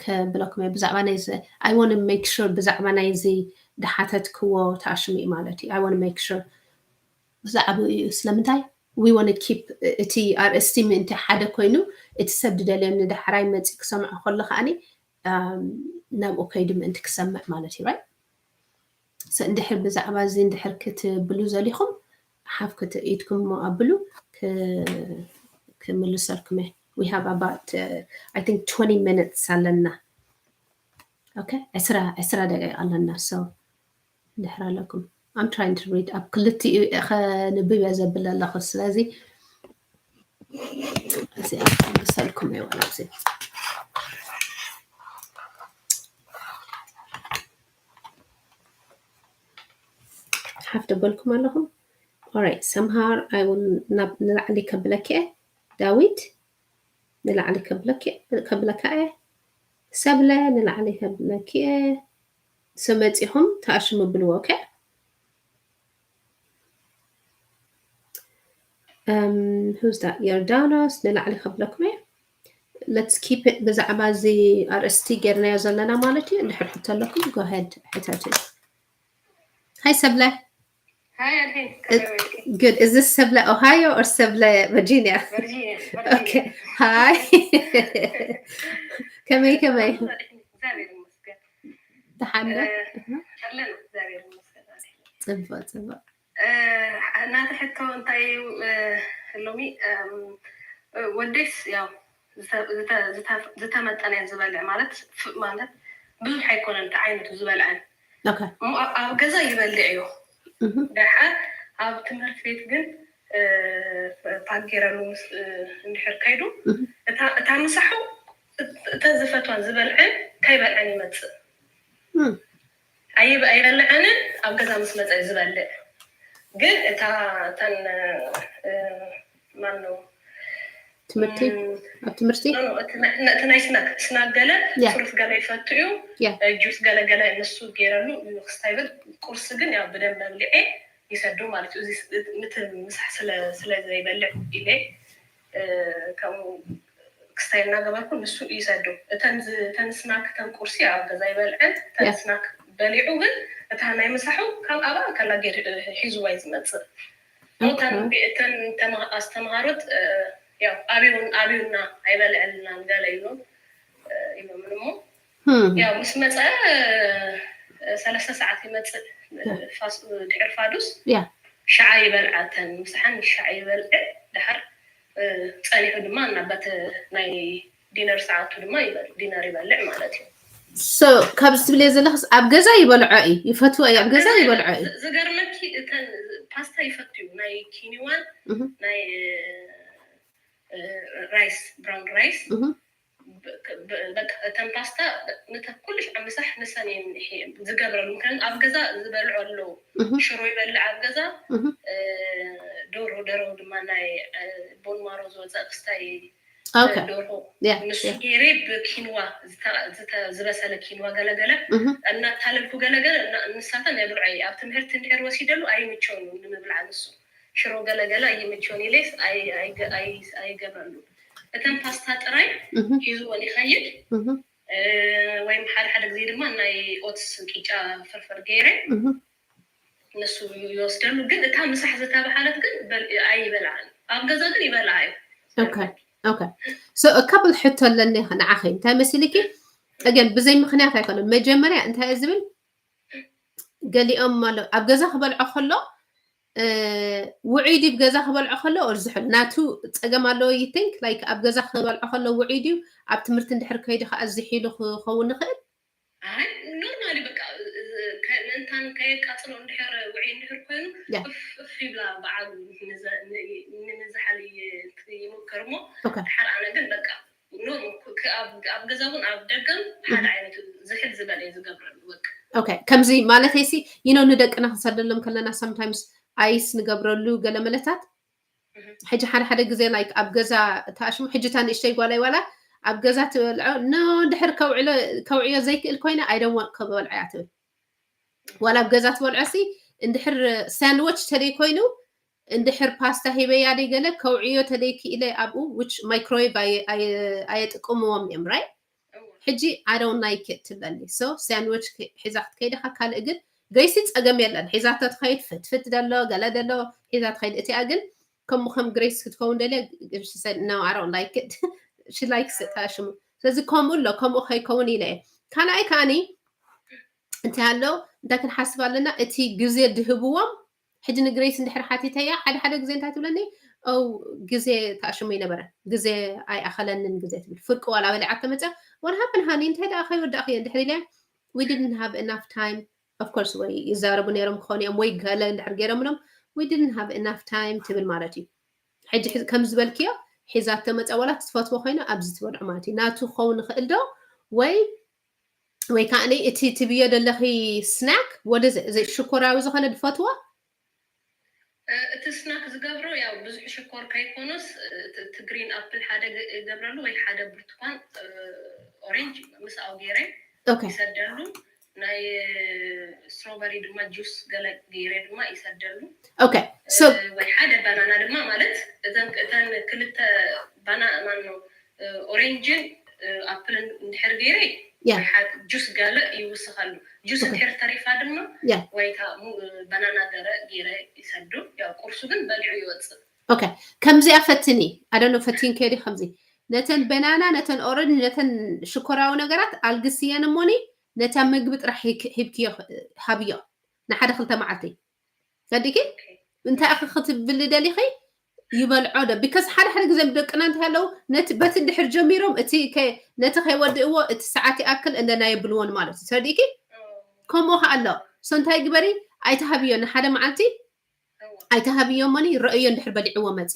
ከብለኩም እየ ብዛዕባ ናይዚ I want to make sure ብዛዕባ ናይዚ ድሓተትክዎ ተኣሽሙ እዩ ማለት እዩ። I want to make sure ብዛዕባ እዩ ስለምንታይ we want to keep እቲ ኣርእስቲ ምእንቲ ሓደ ኮይኑ እቲ ሰብ ድደልዮ ንዳሕራይ መፂ ክሰምዖ ከሎ ከዓኒ ናብኡ ከይዱ ምእንቲ ክሰምዕ ማለት እዩ። Right? እንድሕር ብዛዕባ እዚ እንድሕር ክትብሉ ዘሊኹም ሓፍ ክትኢድኩም እሞ ኣብሉ ክምልሰልኩም እየ። We have about I think twenty minutes ኣለና። Okay? ዕስራ ዕስራ ደቂቃ ኣለና። So እንድሕር ኣለኩም I'm trying to read ኣብ ክልቲኡ ከንብብ እየ ዘብል ኣለኹ። ስለዚ እዚኣ ክምልሰልኩም እየ ዋላ እዚ ሓፍ ደበልኩም ኣለኹም። Alright ሰምሃር I will ናብ ንላዕሊ ከብለኪ እየ። ዳዊት ንላዕሊ ከብለካ እየ። ሰብለ ንላዕሊ ከብለኪ እየ። ሰመፂኹም ተኣሽሙ ብልዎ። Okay? Um, who's that? ዮርዳኖስ ንላዕሊ ከብለኩም እየ። Let's keep it ብዛዕባ እዚ ኣርእስቲ ጌርናዮ ዘለና ማለት እዩ። እንድሕር ሕቶ ኣለኩም go ahead ሕተቱ። ሃይ ሰብለ። Good. Is this ሰብለ ኦሃዮ or ሰብለ ቨርጂኒያ? Okay. ሃይ ከመይ ከመይ? ደሓን ዶ? ፅቡቅ ፅቡቅ። ናተ ሕቶ እንታይ እዩ ሎሚ ወደይስ ያው ዝተመጠነ ዝበልዕ ማለት ማለት ብዙሕ ኣይኮነን እቲ ዓይነቱ ዝበልዐን ኣብ ገዛ ይበልዕ እዩ። ደሓር ኣብ ትምህርቲ ቤት ግን ፓክ ገይረሉ እንድሕር ከይዱ እታ ምሳሑ እተን ዝፈትዋን ዝበልዐን ከይበልዐን ይመፅእ። ኣይበልዐንን። ኣብ ገዛ ምስ መፀ ዝበልዕ ግን እታ እተን ማን ነው ትምህርቲ ኣብ ትምህርቲ እቲ ናይ ስናክ ስናክ ገለ ፍሩት ገለ ይፈቱ እዩ። ጁስ ገለ ገለ ንሱ ገይረሉ ክስታይ ብል። ቁርሲ ግን ያው ብደንብ ኣብሊዐ ይሰዶ ማለት እዩ። እዚ ምትምሳሕ ስለ ዘይበልዕ ኢለ ከምኡ ክስታይ እናገበርኩ ንሱ ይሰዶ። እተን ስናክ እተን ቁርሲ ኣብ ገዛ ይበልዐን። እተን ስናክ በሊዑ ግን እታ ናይ ምሳሑ ካብ ኣብኣ ከላ ገይሩ ሒዝዋ እዩ ዝመፅእ። እተን ኣስተምሃሮት ያው ኣብዩን ኣብዩና ኣይበልዐልናን ገለ ኢሎም ኢሎም እሞ ያው ምስ መፀ ሰለስተ ሰዓት ይመፅእ። ድሕር ፋዱስ ሸዓ ይበልዓ። እተን ምሳሓን ሸዓ ይበልዕ። ድሓር ፀኒሑ ድማ እናበት ናይ ዲነር ሰዓቱ ድማ ዲነር ይበልዕ ማለት እዩ። ካብዚ ትብልዮ ዘለኽስ ኣብ ገዛ ይበልዖ እዩ፣ ይፈትዎ እዩ፣ ኣብ ገዛ ይበልዖ እዩ። ዝገርመኪ እተን ፓስታ ይፈቱ እዩ፣ ናይ ኪኒዋን ናይ ራይስ ብራውን ራይስ በቃ እተን ፓስታ ነተ ኩሉ ሻዕ ምሳሕ ንሰን ዝገብረሉ። ምክንያቱ ኣብ ገዛ ዝበልዖ ኣለዉ። ሽሮ ይበልዕ ኣብ ገዛ፣ ደርሆ ደርሆ ድማ ናይ ቦንማሮ ዝወፀ ክስታይ ደርሆ ንሱ ገይረ ብኪንዋ ዝበሰለ ኪንዋ ገለገለ እናታለልኩ ገለገለ ንሳተን የብልዖ። ኣብ ትምህርቲ እንድሕር ወሲደሉ ኣይምቸውን እዩ ንምብላዕ። ንሱ ሽሮ ገለገለ ኣይምቸውን ኢለስ ኣይገብረሉ። እተን ፓስታ ጥራይ ሒዝዎን ይኸይድ። ወይም ሓደ ሓደ ግዜ ድማ ናይ ኦትስ ቂጫ ፍርፍር ገይረ ንሱ ይወስደሉ። ግን እታ ምሳሕ ዝተባሃለት ግን ኣይበልዓን። ኣብ ገዛ ግን ይበልዓ እዩ። እካብል ሕቶ ኣለኒ ንዓኸ እንታይ መሲልኪ? ግን ብዘይ ምክንያት ኣይኮነን። መጀመርያ እንታይ ዝብል ገሊኦም ኣሎ ኣብ ገዛ ክበልዖ ከሎ ውዑይ ድዩ ገዛ ክበልዖ ከሎ እርዝሑ ናቱ ፀገም ኣለዎ። You think like ኣብ ገዛ ክበልዖ ከሎ ውዑይ ድዩ ኣብ ትምህርቲ እንድሕር ከይዱ ከዓ ዝሒሉ ክኸውን ንኽእል። ኖርማሊ በቃ ምእንታን ከየቃፅሎ እንድሕር ውዑይ እንድሕር ኮይኑ እፍ ይብላ በዓሉ ንምዝሓል ይሞክር እሞ ድሓር ኣነ ግን በቃ ኣብ ገዛ እውን ኣብ ደገም ሓደ ዓይነት ዝሕል ዝበለ ዝገብረሉ በቃ። ከምዚ ማለት ሲ you know ንደቅና ክንሰደሎም ከለና sometimes ice ንገብረሉ ገለ መለታት ሕጂ ሓደ ሓደ ግዜ like ኣብ ገዛ ተኣሽሙ ሕጂ እታ ንእሽተይ ጓላይ ዋላ ኣብ ገዛ ትበልዖ no ድሕር ከውዕዮ ዘይክእል ኮይነ I don't want ክበልዖ እያ ትብል። ዋላ ኣብ ገዛ ትበልዖ ሲ እንድሕር sandwich ተደይ ኮይኑ እንድሕር ፓስታ ሂበያ ደይ ገለ ከውዕዮ ተደይ ክኢለ ኣብኡ which microwave ኣየጥቅምዎም እዮም right። ሕጂ I don't like it ትብለኒ so sandwich ሒዛ ክትከይድ ኢኻ ካልእ ግን ገይሲ ፀገም የለን። ሒዛቶ ትኸይድ ፍትፍት ደሎ ገለ ደሎ ሒዛ ትኸይድ እቲኣ ግን ከምኡ ከም ግሬስ ክትከውን ደልያ she said no I don't like it she likes it ኣሽሙ ስለዚ ከምኡ ኣሎ ከምኡ ከይከውን ኢለ እየ ካልኣይ ከዓኒ እንታይ ኣሎ እንታይ ክንሓስብ ኣለና እቲ ግዜ ድህብዎም ሕጂ ንግሬስ እንድሕር ሓቲተያ ሓደ ሓደ ግዜ እንታይ ትብለኒ ው ግዜ ተኣሽሙ ይነበረ ግዜ ኣይኣኸለንን ግዜ ትብል ፍርቂ ዋላ በሊዓ ተመፅያ what happened honey እንታይ ደኣ ከይወዳእኽዮ እንድሕር ኢለ we didn't have enough time of course ወይ ይዛረቡ ነይሮም ክኾኑ እዮም ወይ ገለ እንድሕር ገይሮምሎም we didn't have enough time ትብል ማለት እዩ ሕጂ ከም ዝበልክዮ ሒዛቶ መፀ ዋላ ትፈትዎ ኮይና ኣብዚ ትበልዖ ማለት እዩ ናቱ ክኸውን ንኽእል ዶ ወይ ወይ ከዓ እቲ ትብዮ ዘለኺ snack ወደ ሽኮራዊ ዝኾነ ድፈትዎ እቲ snack ዝገብሮ ያው ብዙሕ ሽኮር ከይኮኖስ እቲ green apple ሓደ ገብረሉ ወይ ሓደ ብርቱኳን orange ምስ ኣው ገይረ ይሰደሉ ናይ strawberry ድማ juice ገለ ገይረ ድማ ይሰደሉ okay ወይ ሓደ ባናና ድማ ማለት እተን ክልተ ባና ማን ነው orange ን apple ን እንድሕር ገይረ juice ገለ ይውስኸሉ juice እንድሕር ተሪፋ ድማ ወይ ባናና ገረ ገይረ ይሰዱ ያው ቁርሱ ግን በሊዑ ይወፅእ okay ከምዚኣ ፈትኒ ኣደኖ ፈቲን ከዲ ከምዚ ነተን በናና ነተን orange ነተን ሽኮራዊ ነገራት ኣልግስየን እሞኒ ነታ ምግቢ ጥራሕ ሂብክዮ ሃብዮ ንሓደ ክልተ መዓልቲ ፈዲኪ እንታይ ኣኸ ክትብሊ ደሊኺ ይበልዖ ዶ because ሓደ ሓደ ግዜ ደቅና እንታይ ኣለዉ ነቲ በቲ እንድሕር ጀሚሮም እቲ ነቲ ከይወድእዎ እቲ ሰዓት ይኣክል እንደ ናይ ብልዎን ማለት እዩ ተረዲእኪ ከምኡ ከ ኣሎ so እንታይ ግበሪ ኣይተሃብዮ ንሓደ መዓልቲ ኣይተሃብዮ እሞኒ ረእዮ እንድሕር በሊዕዎ መፂ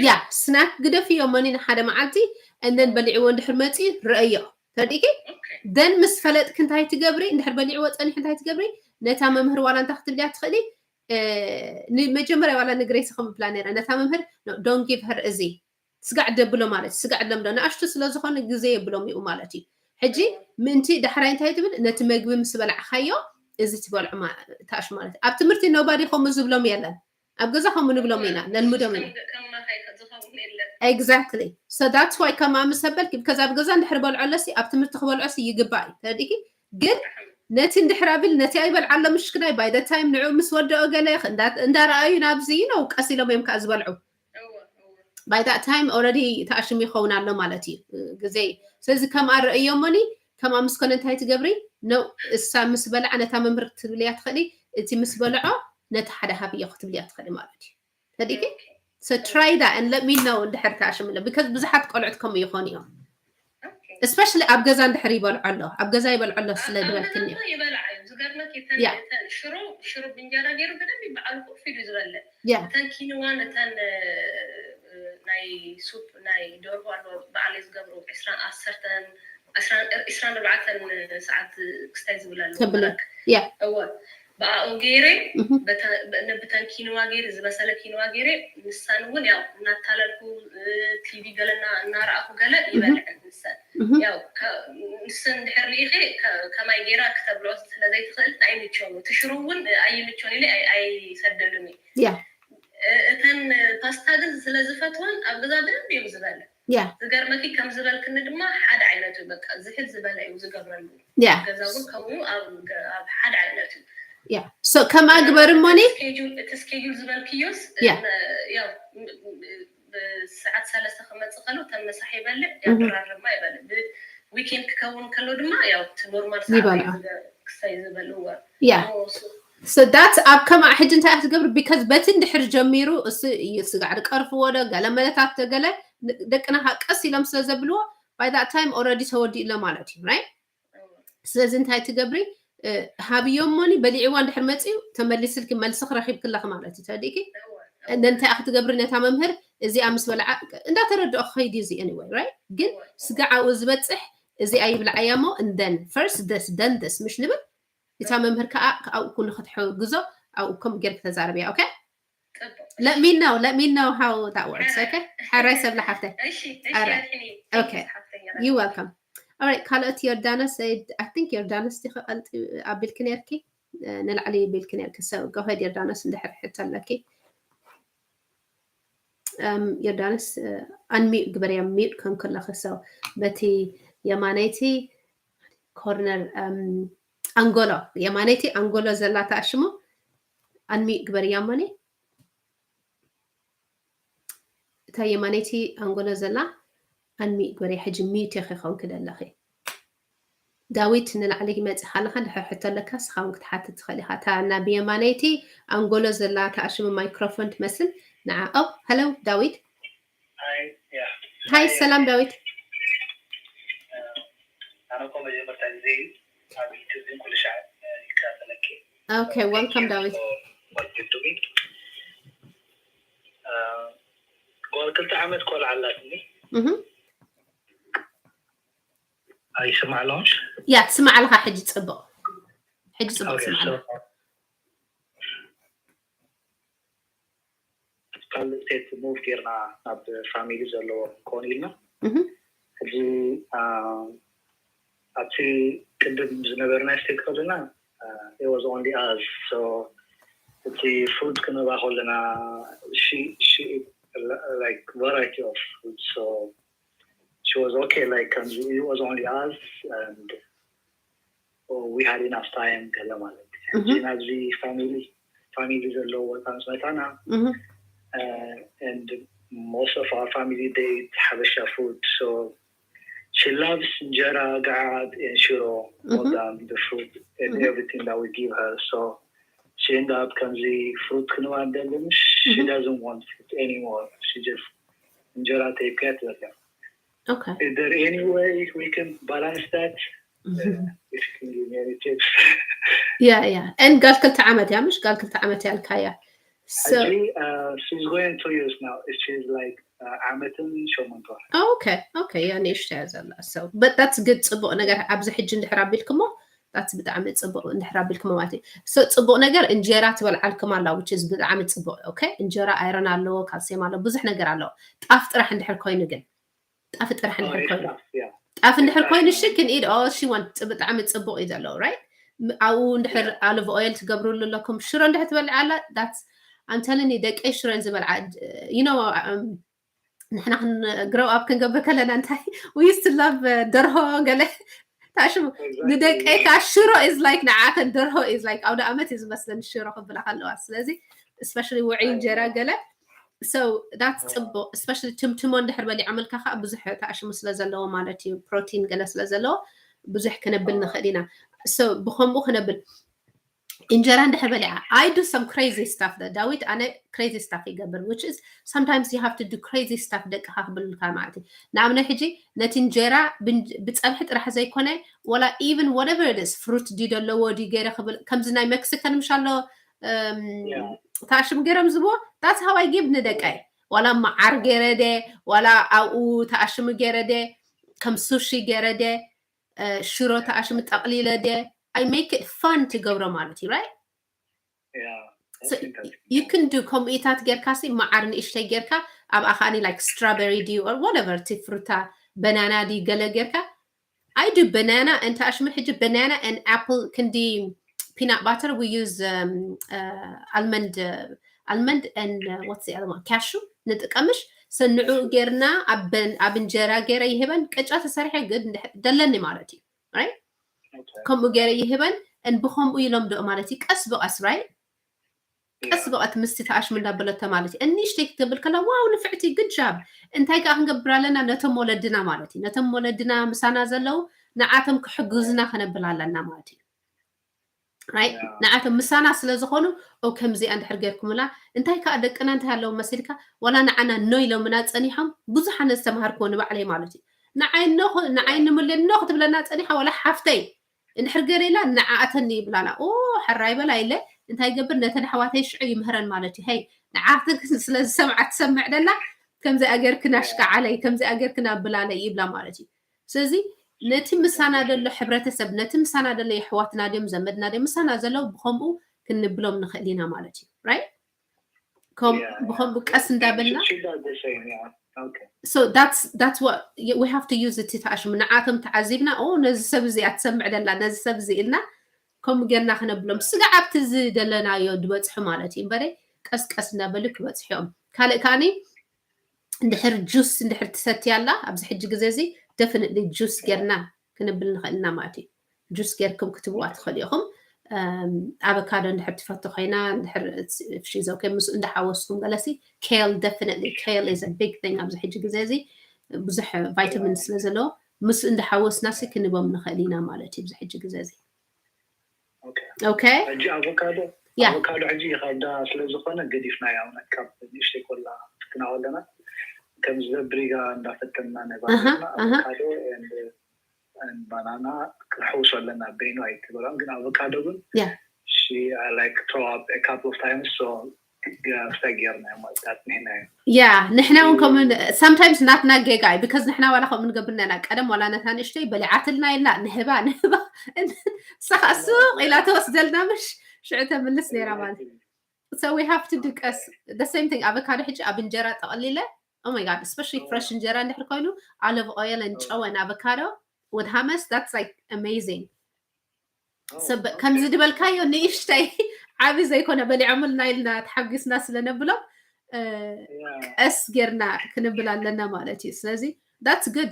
ያ snack ግደፍዮ እሞኒ ንሓደ መዓልቲ and then በሊዕዎ እንድሕር መፂ ረእዮ ተረዲእኪ? Then ምስ ፈለጥክ እንታይ ትገብሪ? እንድሕር በሊዕዎ ጸኒሑ እንታይ ትገብሪ? ነታ መምህር ዋላ እንታይ ክትብልያ ትኽእሊ? ንመጀመርያ ዋላ ንግሬስ ከም ፕላን ነራ ነታ መምህር don't give her እዚ ስጋዕ ደብሎ ማለት ስጋዕ ደምዶ ንኣሽቱ ስለ ዝኾነ ግዜ የብሎም ይኡ ማለት እዩ። ሕጂ ምእንቲ ዳሕራይ እንታይ ትብል? ነቲ መግቢ ምስ በላዕካዮ እዚ ትበልዑ ታእሽ ማለት ኣብ ትምህርቲ nobody ከምኡ ዝብሎም የለን። ኣብ ገዛ ከምኡ ንብሎም ኢና ነልምዶም ኢና። Exactly. So that's why ከምኣ ምስ ኣበልኪ ከዛ ኣብ ገዛ እንድሕር በልዖለሲ ኣብ ትምህርቲ ክበልዖሲ ይግባእ እዩ። ተረዲእኪ? ግን ነቲ እንድሕር ኣብል ነቲ ኣይበልዓሎ ምሽክናይ by the time ንዑ ምስ ወደኦ ገለ እንዳረኣዩ ናብዚ ነው ቀስ ኢሎም እዮም ከዓ ዝበልዑ። By that time already ተኣሽሙ ይኸውን ኣሎ ማለት እዩ ግዜ። ስለዚ ከምኣ ረእዮሞኒ ከምኣ ምስ ኮነ እንታይ ትገብሪ? ነው እሳ ምስ በልዓ ነታ መምህር ክትብልያ ትኽእሊ፣ እቲ ምስ በልዖ ነቲ ሓደ ሃብዮ ክትብልያ ትኽእሊ ማለት እዩ። ተዲኪ? So try that and let me know እንድሕር ተኣሽምለ because ብዙሓት ቆልዑት ከምኡ ይኾኑ እዮም። Especially ኣብ ገዛ እንድሕር ይበልዖ ኣሎ ኣብ ገዛ ይበልዖ ኣሎ ስለ ዝበልክኒ ይበልዓ እዩ። ዝገርመኪ ሽሮ ሽሮ ብእንጀራ ገይሩ ብደንብ ይበዓሉ ኮፍ ኢሉ ዝበልዕ። እተን ኪንዋን እተን ናይ ሱፕ ናይ ደርሆ ኣሎ በዓለይ ዝገብሩ ዕስራን ዓሰርተን ዕስራን ኣርባዕተን ሰዓት ክስታይ ዝብል ኣሎ። እወ ብኣኡ ገይረ ብተን ኪንዋ ገይረ ዝበሰለ ኪንዋ ገይረ ንሳን እውን ያው እናታለልኩ ቲቪ ገለና እናረኣኩ ገለ ይበልዐን ንሰን ያው ንሰን እንድሕር ርኢኸ ከማይ ገይራ ክተብልዖ ስለዘይትኽእል ኣይምቸውን እቲ ሽሮ እውን ኣይምቸውን ኢለ ኣይሰደሉን እየ። እተን ፓስታ ግን ስለዝፈትወን ኣብ ገዛ ብደንብ እዩ ዝበለ። ዝገርመኪ ከም ዝበልክኒ ድማ ሓደ ዓይነት እዩ በቃ ዝሕል ዝበለ እዩ ዝገብረሉ። ገዛ እውን ከምኡ ኣብ ሓደ ዓይነት እዩ። ከምኣ ግበር እሞኒ እቲ schedule ዝበልክዮስ ያው ብሰዓት ሰለስተ ክመፅእ ከሎ ተመሳሕ ይበልዕ ያው ድራር ድማ ይበልዕ ብዊኬንድ ክከውን ከሎ ድማ ያው እቲ ኖርማል ሰዓት ክሳይ ዝበልዎ so that's ኣብ ከምኣ ሕጂ እንታይ ክትገብሪ because በቲ እንድሕር ጀሚሩ እሱ እዩ ስጋዕ ድቀርፍዎ ዶ ገለ መለታት ዶ ገለ ደቅና ከዓ ቀስ ኢሎም ስለ ዘብልዎ by that time already ተወዲእሎ ማለት እዩ right ስለዚ እንታይ ትገብሪ ሃብዮ እሞኒ በሊዕዋ እንድሕር መፅዩ ተመሊስልኪ መልስክ ረኪብክለኪ ማለት እዩ ተረዲእኪ እንታይ ክትገብሪ ነታ መምህር እዚኣ ምስ በልዓ እንዳተረድኦ ክኸይድ እዩ እዚ anyway right ግን ስጋዕ ኣብኡ ዝበፅሕ እዚኣ ይብልዓያ እሞ and then first this then this ምሽ ንብል እታ መምህር ከዓ ኣብኡ ኩሉ ክትሕግዞ ኣብኡ ከምኡ ጌርክ ተዛረብያ okay let me know let me know how that works okay ሓራይ ሰብለ ሓፍተይ okay you welcome alright ካልኦት ዮርዳኖስ I think ዮርዳኖስ ዲኸ ቀልጢ ኣቢልኪ ነርኪ ንላዕሊ ይብልኪ ነርኪ so go ahead ዮርዳኖስ እንድሕር ሕቶ ኣለኪ ዮርዳኖስ unmute ግበርያ mute ከም ከለኺ so በቲ የማነይቲ ኮርነር ኣንጎሎ የማነይቲ ኣንጎሎ ዘላ ተኣሽሙ unmute ግበርያ እሞኒ እታ የማነይቲ ኣንጎሎ ዘላ unmute ግበርያ ሕጂ mute ኢኺ ኮንኪ ዘለኺ ዳዊት ንላዕሊ መፂኻ ኣለኻ ድሕር ሕቶ ኣለካ ስኻ እውን ክትሓትት ትኽእል ኢኻ እታ ናብ የማነይቲ ኣንጎሎ ዘላ ተኣሽሙ ማይክሮፎን ትመስል ንዓ ኦ hello ዳዊት hi ሰላም ዳዊት ኣነ እኮ መጀመርታ ግዜ ኣብ ዩቱብ ኩሉ ሻዕ ይከታተለኪ okay welcome ዳዊት ጓል ክልተ ዓመት ቆልዓ ኣላትኒ ኣይስማዕ ኣለኹም ያ ትስማዕ ኣለኻ ሕጂ ፅቡቕ ሕጂ ፅቡቕ ትስማዕ ኣለኻ ካልእ ስቴት ሙቭ ጌርና ናብ ፋሚሊ ዘለዎ ክኸውን ኢልና ሕጂ ኣብቲ ቅድም ዝነበርና ስቴት ከለና it was only us so እቲ ፉድ ክንባ ከለና like variety of food so she was okay like ከምዚ it was only us and we had enough time ገለ ማለት እዩ ሕጂ ናብዚ ፋሚሊ ፋሚሊ ዘለዎ ቦታ ምስ መፃና and most of our family they eat ሓበሻ food so she loves እንጀራ ገዓት and ሽሮ more than the food and everything that we give her so she end up ከምዚ ፍሩት ክንባ እንደልምሽ she doesn't want food anymore she just እንጀራ ተይብካያ ትበልዕ okay is there any way we can balance that if you can give me any tips yeah yeah and ጋል ክልተ ዓመት እያ ምሽ ጋል ክልተ ዓመት ያልካያ so she's going two years now she's like ዓመትን ሸሞንተ ወርሒ። Okay, okay, yeah, ንእሽቶ እያ ዘላ። So, but that's good. ጽቡቕ ነገር ኣብዚ ሕጂ እንድሕር ኣቢልክሞ፣ that's ብጣዕሚ ጽቡቕ እንድሕር ኣቢልክሞ ማለት እዩ። So ጽቡቕ ነገር እንጀራ ትበልዓልክም ኣላ፣ which is ብጣዕሚ ጽቡቕ። Okay፣ እንጀራ iron ኣለዎ፣ ካልሲየም ኣለዎ፣ ብዙሕ ነገር ኣለዎ። ጣፍ ጥራሕ እንድሕር ኮይኑ ግን፣ ጣፍ ጥራሕ እንድሕር ኮይኑ ጣፍ እንድሕር ኮይኑ እሺ፣ ክንኢድ ኦ እሺ፣ ዋን ብጣዕሚ ጽቡቕ እዩ ዘለዎ፣ right? ኣብኡ እንድሕር olive oil ትገብሩሉ ኣለኩም። ሽሮ እንድሕር ትበልዓ ኣላ፣ that's I'm telling you፣ ደቀይ ሽሮ እየን ዝበልዓ። You know, ንሕና grow up ክንገብር ከለና እንታይ we used to love ደርሆ ገለ ታሽሙ ንደቀይ ከኣ ሽሮ is like ንዓተን ደርሆ is like ኣውደ ኣመት እዩ ዝመስለን ሽሮ ክብላ ከለዋ። ስለዚ especially ውዑይ እንጀራ ገለ so that's ጽቡቕ። Especially ትምትሞ እንድሕር በሊዖምልካ ከኣ ብዙሕ ተኣሽሙ ስለ ዘለዎ ማለት እዩ፣ ፕሮቲን ገለ ስለ ዘለዎ ብዙሕ ክነብል ንኽእል ኢና። So ብኸምኡ ክነብል እንጀራ እንድሕር በሊዓ I do some crazy stuff። ዳዊት፣ ኣነ crazy stuff ይገብር፣ which is sometimes you have to do crazy stuff ደቅኻ ክብልካ ማለት እዩ። ንኣብነት ሕጂ ነቲ እንጀራ ብፀብሒ ጥራሕ ዘይኮነ፣ ወላ even whatever it is፣ fruit ድዩ ዘለዎ ድዩ ገይረ ክብል፣ ከምዚ ናይ ሜክሲካን ምሽ ኣሎ ተኣሽሙ ገይሮም ዝብዎ፣ that's how I give ንደቀይ። ዋላ መዓር ገይረ ደ፣ ዋላ ኣብኡ ተኣሽሙ ገይረ ደ፣ ከም ሱሺ ገይረ ደ፣ ሽሮ ተኣሽሙ ጠቕሊለ ደ፣ I make it fun ትገብሮ ማለት እዩ፣ right? You can do ከምኡታት ጌርካ ሲ መዓር ንእሽተይ ጌርካ ኣብኣ ከዓኒ like strawberry ድዩ or whatever እቲ ፍሩታ በናና ድዩ ገለ ጌርካ I do banana and ተኣሽሙ ሕጂ banana and apple ክንዲ peanut butter we use um, uh, almond uh, almond and uh, what's the other one cashew ንጥቀምሽ ሰንዑ ጌርና ኣብ እንጀራ ጌረ ይህበን ቅጫ ተሰሪሐ ግድ ደለኒ ማለት እዩ right ከምኡ ገይረ ይህበን and ብኸምኡ ይለምድኦ ማለት እዩ ቀስ ብቐስ right ቀስ ብቐስ ምስቲ ተኣሽሙ እንዳበለቶ ማለት እዩ እኒሽተይ ክትብል ከላ ዋው ንፍዕቲ good job እንታይ ከዓ ክንገብር ኣለና ነቶም ወለድና ማለት እዩ ነቶም ወለድና ምሳና ዘለዉ ንዓቶም ክሕግዙና ክነብል ኣለና ማለት እዩ right ንዓቶም ምሳና ስለ ዝኾኑ ኦ ከምዚኣ እንድሕር ገይርኩምላ እንታይ ከዓ ደቅና እንታይ ኣለዎም መሲልካ ዋላ ንዓና no ኢሎምና ፀኒሖም ብዙሕ ኣነ ዝተምሃርክዎ ንባዕለይ ማለት እዩ ንዓይ no ንዓይ ንምልዮ no ክትብለና ፀኒሓ ዋላ ሓፍተይ እንድሕር ገለ ኢላ ንዓኣተኒ ይብላና ኦ ሕራይ በላ ኢለ እንታይ ይገብር ነተን ኣሕዋተይ ሽዑ ይምህረን ማለት እዩ ሀይ ንዓኣተን ስለ ዝሰምዓ ትሰምዕ ደላ ከምዚኣ ገርክን ኣሽካዓለይ ከምዚኣ ገርክን ኣብላለይ ይብላ ማለት እዩ ስለዚ ነቲ ምሳና ዘሎ ሕብረተሰብ ነቲ ምሳና ዘሎ የሕዋትና ድዮም ዘመድና ድዮም ምሳና ዘለዉ ብከምኡ ክንብሎም ንኽእል ኢና ማለት እዩ right ብከምኡ ቀስ እንዳበልና so that's that's what we have to use እቲ ተኣሽሙ ንዓቶም ተዓዚብና ኦ ነዚ ሰብ እዚ ኣትሰምዕ ደላ ነዚ ሰብ እዚ ኢልና ከምኡ ጌርና ክነብሎም ስጋዕ ኣብቲ ዝደለናዮ ዝበፅሑ ማለት እዩ እምበረ ቀስ ቀስ እንዳበሉ ክበፅሑ እዮም ካልእ ከዓኒ እንድሕር ጁስ እንድሕር ትሰትያ ኣላ ኣብዚ ሕጂ ግዜ እዚ definitely ጁስ ጌርና ክንብል ንኽእል ኢና ማለት እዩ ጁስ ጌርኩም ክትብዋ ትኽእሉ ኢኹም ኣበካዶ እንድሕር ትፈቱ ኮይና እንድሕር ሽዘው ከ ምስ እንዳሓወስኩም ገለሲ kale definitely kale is a big thing ኣብዚ ሕጂ ግዜ እዚ ብዙሕ vitamin ስለ ዘለዎ ምስ እንዳሓወስና ሲ ክንቦም ንኽእል ኢና ማለት እዩ ኣብዚ ሕጂ ግዜ እዚ okay ሕጂ ኣቮካዶ ኣቮካዶ ሕጂ ይኸብዳ ስለ ዝኾነ ገዲፍና ያው ካብ ንእሽተይ ኮላ ትክናወለና ከም ዝበብሪጋ እንዳፈተና ናይ ባና ኣቮካዶ ባናና ክንሕውሶ ኣለና በይኑ ኣይትበሎም ግን ኣቮካዶ ግን like throw up a couple of times so yeah ንሕና እውን ከምኡ sometimes ናትና ጌጋ እዩ because ንሕና ዋላ ከምኡ ንገብር ነና ቀደም ዋላ ነታ ንእሽተይ በሊዓትልና ኢልና ንህባ ንህባ ንሳ ከዓ ሱቕ ኢላ ተወስደልና ምሽ ሽዑ ተምልስ ነይራ ማለት so we have to do ቀስ the same thing ኣቨካዶ ሕጂ ኣብ እንጀራ ጠቕሊለ oh my god especially fresh እንጀራ እንድሕር ኮይኑ olive oil and ጨው and avocado with hummus that's like amazing ከምዚ ዝበልካዮ ንእሽተይ ዓቢ ዘይኮነ በሊዖምልና ኢልና ተሓጒስና ስለነብሎም ቀስ ጌርና ክንብል ኣለና ማለት እዩ ስለዚ that's good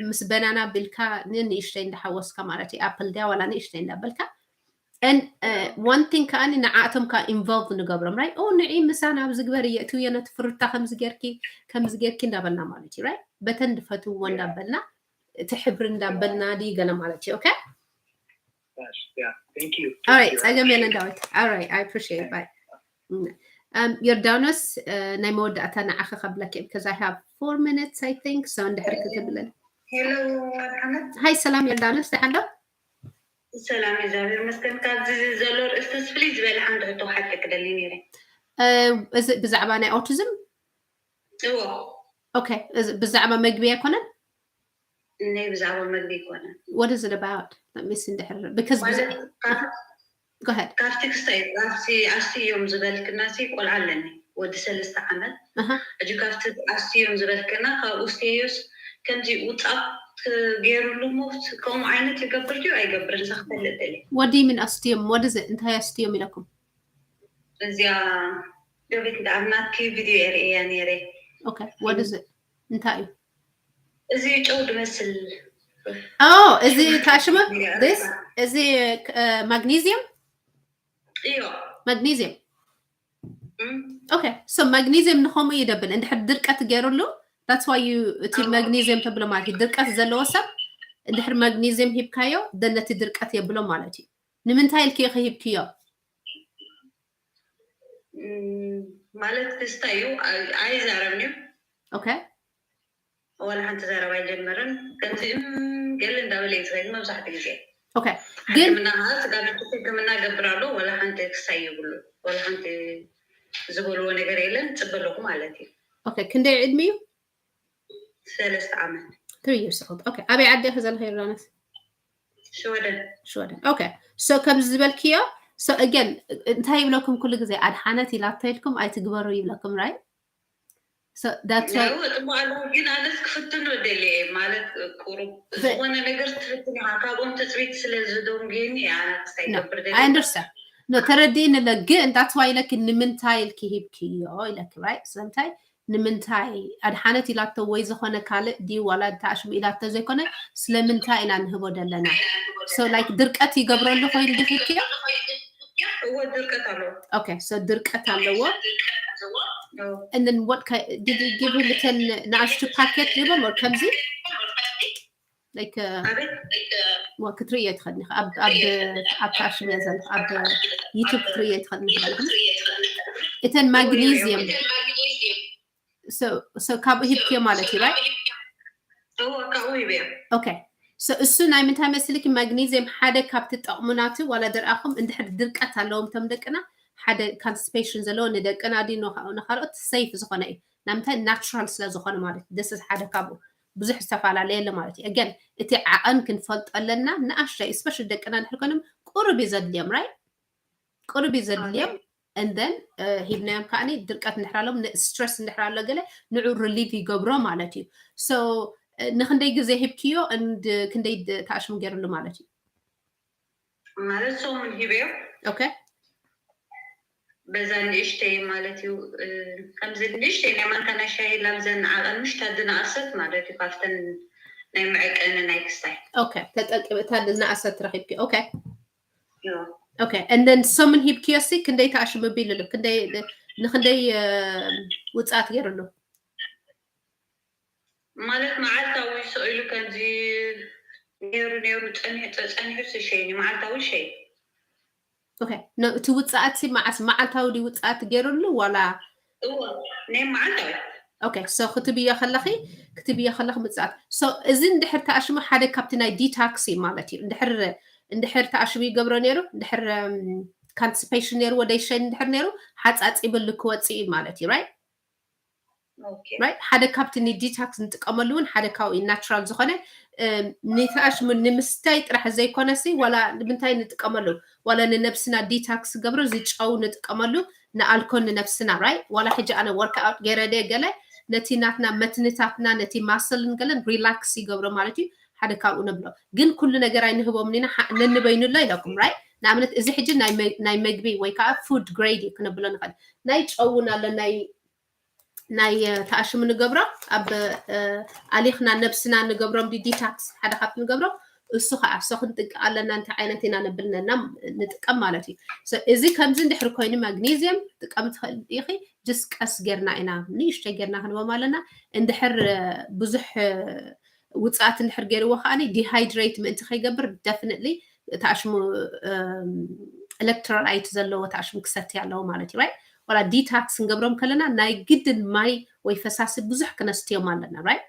ምስ በናና ቢልካ ንንእሽተይ እንዳሓወስካ ማለት እዩ apple ድያ ዋላ ንእሽተይ እንዳበልካ and one thing ከዓኒ ንዓኣቶም ከዓ involve ንገብሮም right ኦ ንዒ ምሳና ኣብዚ ግበር የእትውዮ ነቲ ፍሩታ ከምዚ ጌርኪ ከምዚ ጌርኪ እንዳበልና ማለት እዩ right በተን ድፈትውዎ እንዳበልና እቲ ሕብሪ እንዳበልና ድዩ ገለ ማለት እዩ okay ፀገም የለን ዳዊት all right I appreciate bye ዮርዳኖስ ናይ መወዳእታ ንዓኸ ከብለኪ because I have four minutes I think so እንድሕር ክትብለን ሃይ ሰላም ዮርዳኖስ ደሓን ዶ ሰላም እግዚኣብሔር መስገን ካብዚ ዘሎ ርእስቲ ስፍሊ ዝበለ ሓንቲ ሕቶ ሓቂ ክደሊ ነይረ ብዛዕባ ናይ autism እዎ Okay, ብዛዕባ መግቢ ኣይኮነን? እኔ ብዛዕባ መግቢ ኣይኮነን። What is it about? Let me see እንድሕር because ማለት ካብ- go ahead. ካብቲ ክስታይ ካብቲ ኣስትዮም ዝበልክና ሲ ቆልዓ ኣለኒ ወዲ ሰለስተ ዓመት ኣሃ። ሕጂ ካብቲ ኣስትዮም ዝበልክና ካብኡ ስተዮስ ከምዚ ውፃእ ገይሩሉ ሞት ከምኡ ዓይነት ይገብር ድዩ ኣይገብርን? እዛ ክፈልጥ ደልየ። What do you mean ኣስትዮም? What is it? እንታይ ኣስትዮም ኢለኩም? እዚኣ ዶቤት ኣብ ናትኪ ቪድዮ የርእያ ነይረ። Okay, what is it? እንታይ እዩ? እዚ ጨው ድመስል Oh, እዚ ታሽመ this እዚ ማግኒዚየም እዮ። ማግኒዚየም እም፣ okay, so ማግኒዚየም ንኸምኡ ይደብል እንድሕር ድርቀት ገይሩሉ that's why you እቲ አዎ። ማግኒዚየም ተብሎ ማለት እዩ። ድርቀት ዘለዎ ሰብ እንድሕር ማግኒዚየም ሂብካዮ then ነቲ ድርቀት የብሎ ማለት እዩ። ንምንታይ ኢልኪ ኢኺ ሂብክዮ? እም፣ ማለት ክስታይ እዩ ኣይ- ኣይዛረብን እዩ። Okay, ወላ ሓንቲ ዘረባ ኣይጀመርን። ከምዚ እም፣ ገለ እንዳበለ እዩ ዝኸይድ መብዛሕትኡ ግዜ። okay. ግን ሕክምና ከዓ ስጋ ቤት ሕክምና ገብር ኣሎ። ወላ ሓንቲ ክስታይ ይብሉ ወላ ሓንቲ ዝበልዎ ነገር የለን። ፅበለኹ ማለት እዩ። Okay, ክንደይ ዕድሚኡ? ሰለስተ ዓመት Three years old. Okay, ኣበይ ዓዲ ኢኺ ዘለኺ ዮርዳኖስ? ሽወደን ሽወደን። Okay, so ከምዚ ዝበልክዮ so again እንታይ ይብለኩም ኩሉ ግዜ ኣድሓነት ኢላቶ ኢልኩም ኣይትግበሩ ይብለኩም right? So that's why ያው ጽቡቅ ኣለዉ ግን ኣነስ ክፍትኖ ደልየ ማለት ቁሩብ But- ዝኾነ ነገር ትፍትን ኢኻ ካብኦም ትፅቢት ስለ ዝደንጉየኒ ኣነ ክስታይ No, ገብር I understand. No, ተረዲእኒ ለ ግን that's why ኢለኪ ንምንታይ ኢልኪ ሂብክዮ ኢለኪ right? ስለምንታይ ንምንታይ ኣድሓነት ኢላቶ ወይ ዝኾነ ካልእ ድዩ ዋላ ተኣሽሙ ኢላቶ ዘይኮነ ስለምንታይ ኢና ንህቦ ዘለና? So like ድርቀት ይገብረሉ ኮይኑ ድዩ ሂብክዮ? እዎ ድርቀት ኣለዎ Okay, so ድርቀት ኣለዎ። እዎ። And then what kind, did you give him እተን ንኣሽቱ ፓኬት ሂቦም or ከምዚ like uh, ኣቤት ዋ ክትርእዮ ትኽእል ኢኻ ኣብ ኣብ ኣብ ታሽም እያ ዘለኹ ኣብ ዩቱብ ክትርእዮ ትኽእል ኢኻ እተን ማግኒዚየም so so ካብኡ ሂብክዮ ማለት እዩ right? እዎ ካብኡ ሂበዮ Okay, so እሱ ናይ ምንታይ መስልኪ ማግኒዚየም ሓደ ካብቲ ጠቕሙ ናቱ ዋላ ድርኣኹም እንድሕር ድርቀት ኣለዎም እቶም ደቅና ሓደ constipation ዘለዎ ንደቅና ድዩ ንኻ- ንኻልኦት safe ዝኾነ እዩ ናምንታይ natural ስለ ዝኾነ ማለት እዩ this is ሓደ ካብኡ ብዙሕ ዝተፈላለየ ኣሎ ማለት እዩ again እቲ ዓቐን ክንፈልጦ ኣለና ንኣሽተይ especially ደቅና እንድሕር ኮይኖም ቁሩብ እዩ ዘድልዮም right ቁሩብ እዩ ዘድልዮም and then ሂብናዮም ከዓኒ ድርቀት እንድሕር ኣለዎም stress እንድሕር ኣሎ ገለ ንዑ relieve ይገብሮ ማለት እዩ so ንክንደይ ግዜ ሂብክዮ and ክንደይ ተኣሽሙ ገይሩሉ ማለት እዩ ማለት ሰሙን ሂበዮ okay በዛ ንእሽተይ ማለት እዩ ከምዚ ንእሽተይ ናይ ማንካ ናይ ሻሂ ላብዘን ዓቐን ምሽታ ዝነኣሰት ማለት እዩ ካብተን ናይ መዕቀኒ ናይ ክስታይ okay ተጠቅም እታ ዝነኣሰት ረኺብኪ okay እዮ። okay and then ሰሙን ሂብክዮ ሲ ክንደይ ተኣሽሙ ቢልሉ ክንደይ ንክንደይ ውፅኣት ገይሩሉ ማለት መዓልታዊ ስቕ ኢሉ ከምዚ ነይሩ ነይሩ ፀኒሑ ፀ- ፀኒሑ ሲ ሸይኒ መዓልታዊ ሸይ okay no እቲ ውፅኣት ሲ መዓስ መዓልታዊ ድዩ ውፅኣት ገይሩሉ ዋላ እዎ ናይ መዓልታዊ okay so ክትብዮ ከለኺ ክትብዮ ከለኺ ምፅኣት so እዚ እንድሕር ተኣሽሙ ሓደ ካብቲ ናይ detox እዩ ማለት እዩ እንድሕር እንድሕር ተኣሽሙ ይገብሮ ነይሩ እንድሕር constipation ነይሩ ወደይ ሸይኒ እንድሕር ነይሩ ሓፃፂብሉ ክወፅእ እዩ ማለት እዩ right ኦኬ right ሓደ ካብቲ ን detox ንጥቀመሉ እውን ሓደ ካብኡ እዩ natural ዝኾነ ንተኣሽሙ ንምስታይ ጥራሕ ዘይኮነሲ ዋላ ንምንታይ ንጥቀመሉ ዋላ ንነብስና detox ገብሮ ዝጨው ንጥቀመሉ ንኣልኮል ንነብስና right ዋላ ሕጂ ኣነ workout ገይረ ደ ገለ ነቲ ናትና መትንታትና ነቲ muscle ን ገለን relax ይገብሮ ማለት እዩ ሓደ ካብኡ ነብሎ ግን ኩሉ ነገር ኣይንህቦም ኢና ነንበይኑ ኣሎ ኢለኩም right ንኣብነት እዚ ሕጂ ናይ መግቢ ወይ ከዓ food grade እዩ ክነብሎ ንኽእል ናይ ጨውን ኣሎ ናይ ናይ ተኣሽሙ ንገብሮ ኣብ ኣሊኽና ነብስና ንገብሮም detox ሓደ ካብቲ ንገብሮ እሱ ከዓ so ክንጥንቀቕ ኣለና እንታይ ዓይነት ኢና ነብል ነና ንጥቀም ማለት እዩ እዚ ከምዚ እንድሕር ኮይኑ ማግኔዚየም ጥቀም ትኽእል ኢኺ just ቀስ ጌርና ኢና ንእሽተይ ጌርና ክንቦም ኣለና እንድሕር ብዙሕ ውፅኣት እንድሕር ገይርዎ ከዓ dehydrate ምእንቲ ከይገብር definitely ተኣሽሙ electrolyte ዘለዎ ተኣሽሙ ክሰቲ ኣለዎ ማለት እዩ right ዋላ detox ክንገብሮም ከለና ናይ ግድን ማይ ወይ ፈሳሲ ብዙሕ ክነስትዮም ኣለና right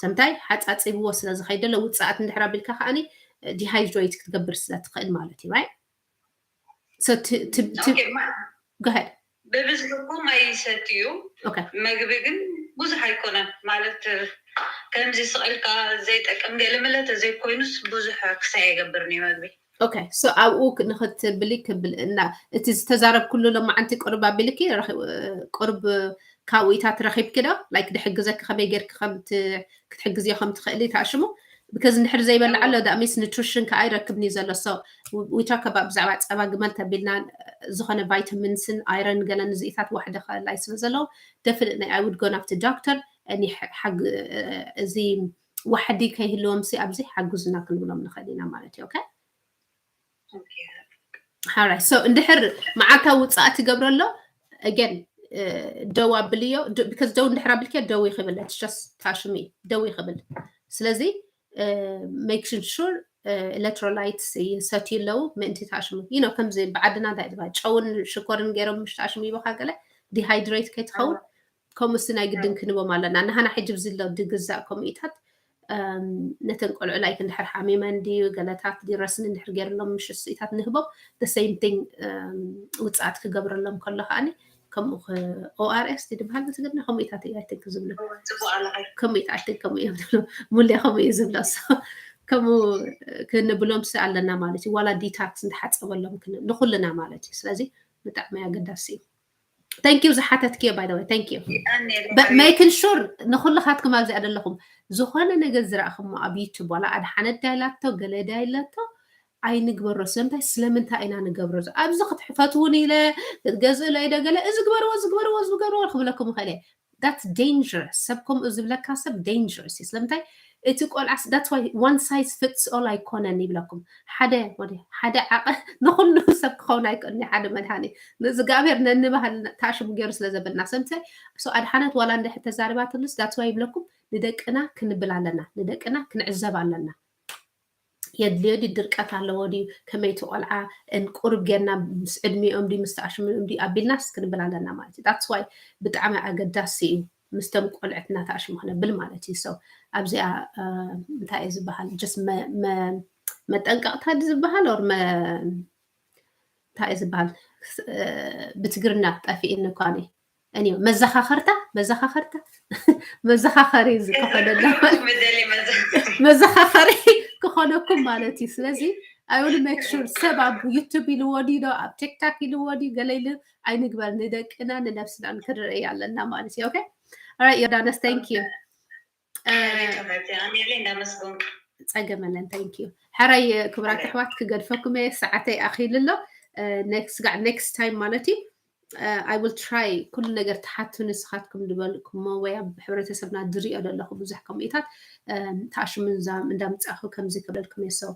ሰምታይ ሓፃፂብዎ ስለ ዝኸይድ ዘሎ ውፅኣት እንድሕር ኣቢልካ ከዓኒ dehydrate ክትገብር ስለ ትኽእል ማለት እዩ right so to, to, to, ኦኬ፣ ማ- go ahead ብብዝሒ እኮ ማይ ይሰትዩ okay መግቢ ግን ብዙሕ ኣይኮነን ማለት ከምዚ ስቕ ኢልካ ዘይጠቅም ገለ መለ ተዘይኮይኑስ ብዙሕ ክሳይ ኣይገብርን እዩ መግቢ። Okay, so ኣብኡ ንክትብሊ ክብል እና እቲ ዝተዛረብኩሉ ሎማዓንቲ ቁርብ ኣቢልኪ ቁርብ ካብኡታት ረኺብኪ ዶ? Like ድሕግዘኪ ከመይ ጌርኪ ክትሕግዝዮ ከም ትኽእሊ ተኣሽሙ። Because እንድሕር ዘይበልዕ ኣሎ that means nutrition ከኣ ይረክብኒ ዘሎ። So we talk about ብዛዕባ ጸባ ግመል ተቢልና ዝኾነ vitamins ን iron ገለ ንዝኢታት ዋሕደ ከላይ ስለ ዘለዎ definitely I would go ናብቲ ዶክተር። እዚ ዋሕዲ ከይህልዎም ሲ ኣብዚ ሓግዙና ክንብሎም ንኽእል ኢና ማለት እዩ። Okay? Alright, so እንድሕር መዓልታዊ ውፅኣት ይገብረ ኣሎ again ደው ኣብልዮ። Because ደው እንድሕር ኣብልክዮ ደው ይኽብል just ታሽሚ ደው ይኽብል። ስለዚ make sure electrolytes ይሰትዩ ኣለዉ ምእንቲ ታሽሙ። You know ከምዚ ብዓድና እንታይ ዝበሃል ጨውን ሽኮርን ገይሮም ምሽ ታሽሙ ይበኻ ገለ dehydrate ከይትኸውን ከምኡ ሲ ናይ ግድን ክንቦም ኣለና። ንሃና ሕጂ ብዚ ኣሎ ድግዛእ ከምኡታት ነተን ቆልዑ like እንድሕር ሓሚመን ድዩ ገለታት ድዩ ረስኒ እንድሕር ገይርሎም ምሽ ስኢታት ንህቦም the same thing ውፅኣት ክገብረሎም ከሎ ከዓኒ ከምኡ ORS ድበሃል ብትግርኛ ከምኡታት እዩ I think ዝብሉ ከምኡታት ከምኡ እዮም ዝብሉ ሙሌ ከምኡ እዩ ዝብሎ ከምኡ ክንብሎም ሲ ኣለና ማለት እዩ። ዋላ detox እንድሓፀበሎም ንኩልና ማለት እዩ። ስለዚ ብጣዕሚ ኣገዳሲ እዩ። Thank you ዝሓተትክዮ by the way thank you but making sure ንኩልኻትኩም ኣብዚኣ ዘለኹም ዝኾነ ነገር ዝረእኹሞ ኣብ YouTube ዋላ ኣድሓነት ዳይላቶ ገለ ዳይላቶ ኣይንግበሮ። ስለምንታይ ስለምንታይ ኢና ንገብሮ ኣብዚ ክትፈትውን ኢለ ክትገዝእሎ ኢደ ገለ እዚ ግበርዎ ዝግበርዎ ዝገርዎ ክብለኩም ይኽእል እየ። That's dangerous ሰብ ከምኡ ዝብለካ ሰብ dangerous እዩ። ስለምንታይ እቲ ቆልዓ that's why one size fits all ኣይኮነን ይብለኩም። ሓደ ሓደ ዓቐ ንኩሉ ሰብ ክኸውን ኣይክእልን ሓደ መድሃኒ ንእግዚኣብሔር ነንባህል ታሽሙ ገይሩ ስለ ዘበልና ሰምተ so ኣድሓነት ዋላ እንድሕር ተዛሪባትሉስ that's why ይብለኩም ንደቅና ክንብል ኣለና ንደቅና ክንዕዘብ ኣለና። የድልዮ ድዩ ድርቀት ኣለዎ ድዩ ከመይቲ ቆልዓ እንቁርብ ጌርና ምስ ዕድሚኦም ድዩ ምስ ተኣሽምኦም ድዩ ኣቢልናስ ክንብል ኣለና ማለት እዩ። That's why ብጣዕሚ ኣገዳሲ እዩ ምስቶም ቆልዕትና ተኣሽሙ ክነብል ማለት እዩ። So ኣብዚኣ እንታይ እዩ ዝበሃል just መጠንቀቕታ ዝበሃል or እንታይ እዩ ዝበሃል ብትግርኛ ጠፊእኒ እኳ እኔ መዘኻኸርታ መዘኻኸርታ መዘኻኸሪ ዝከፈለና መዘኻኸሪ ክኾነኩም ማለት እዩ። ስለዚ I will make sure ሰብ ኣብ YouTube ኢልዎ ድዩ ዶ ኣብ TikTok ኢልዎ ድዩ ገለ ኢሉ ኣይንግበር ንደቅና ንነብስና ክንርኢ ኣለና ማለት እዩ። Okay alright ዮርዳኖስ thank you ጸገመለን thank you። ሕራይ ክቡራት ኣሕዋት ክገድፈኩም እየ ሰዓተይ ኣኺሉ ኣሎ። Next time ማለት እዩ I will try ኩሉ ነገር ትሓቱ ንስኻትኩም ዝበልኩሞ ወይ ኣብ ሕብረተሰብና ዝሪኦ ዘለኹ ብዙሕ ከምኡታት ተኣሽሙ እንዳምፃእኹ ከምዚ ክብለልኩም እየ። So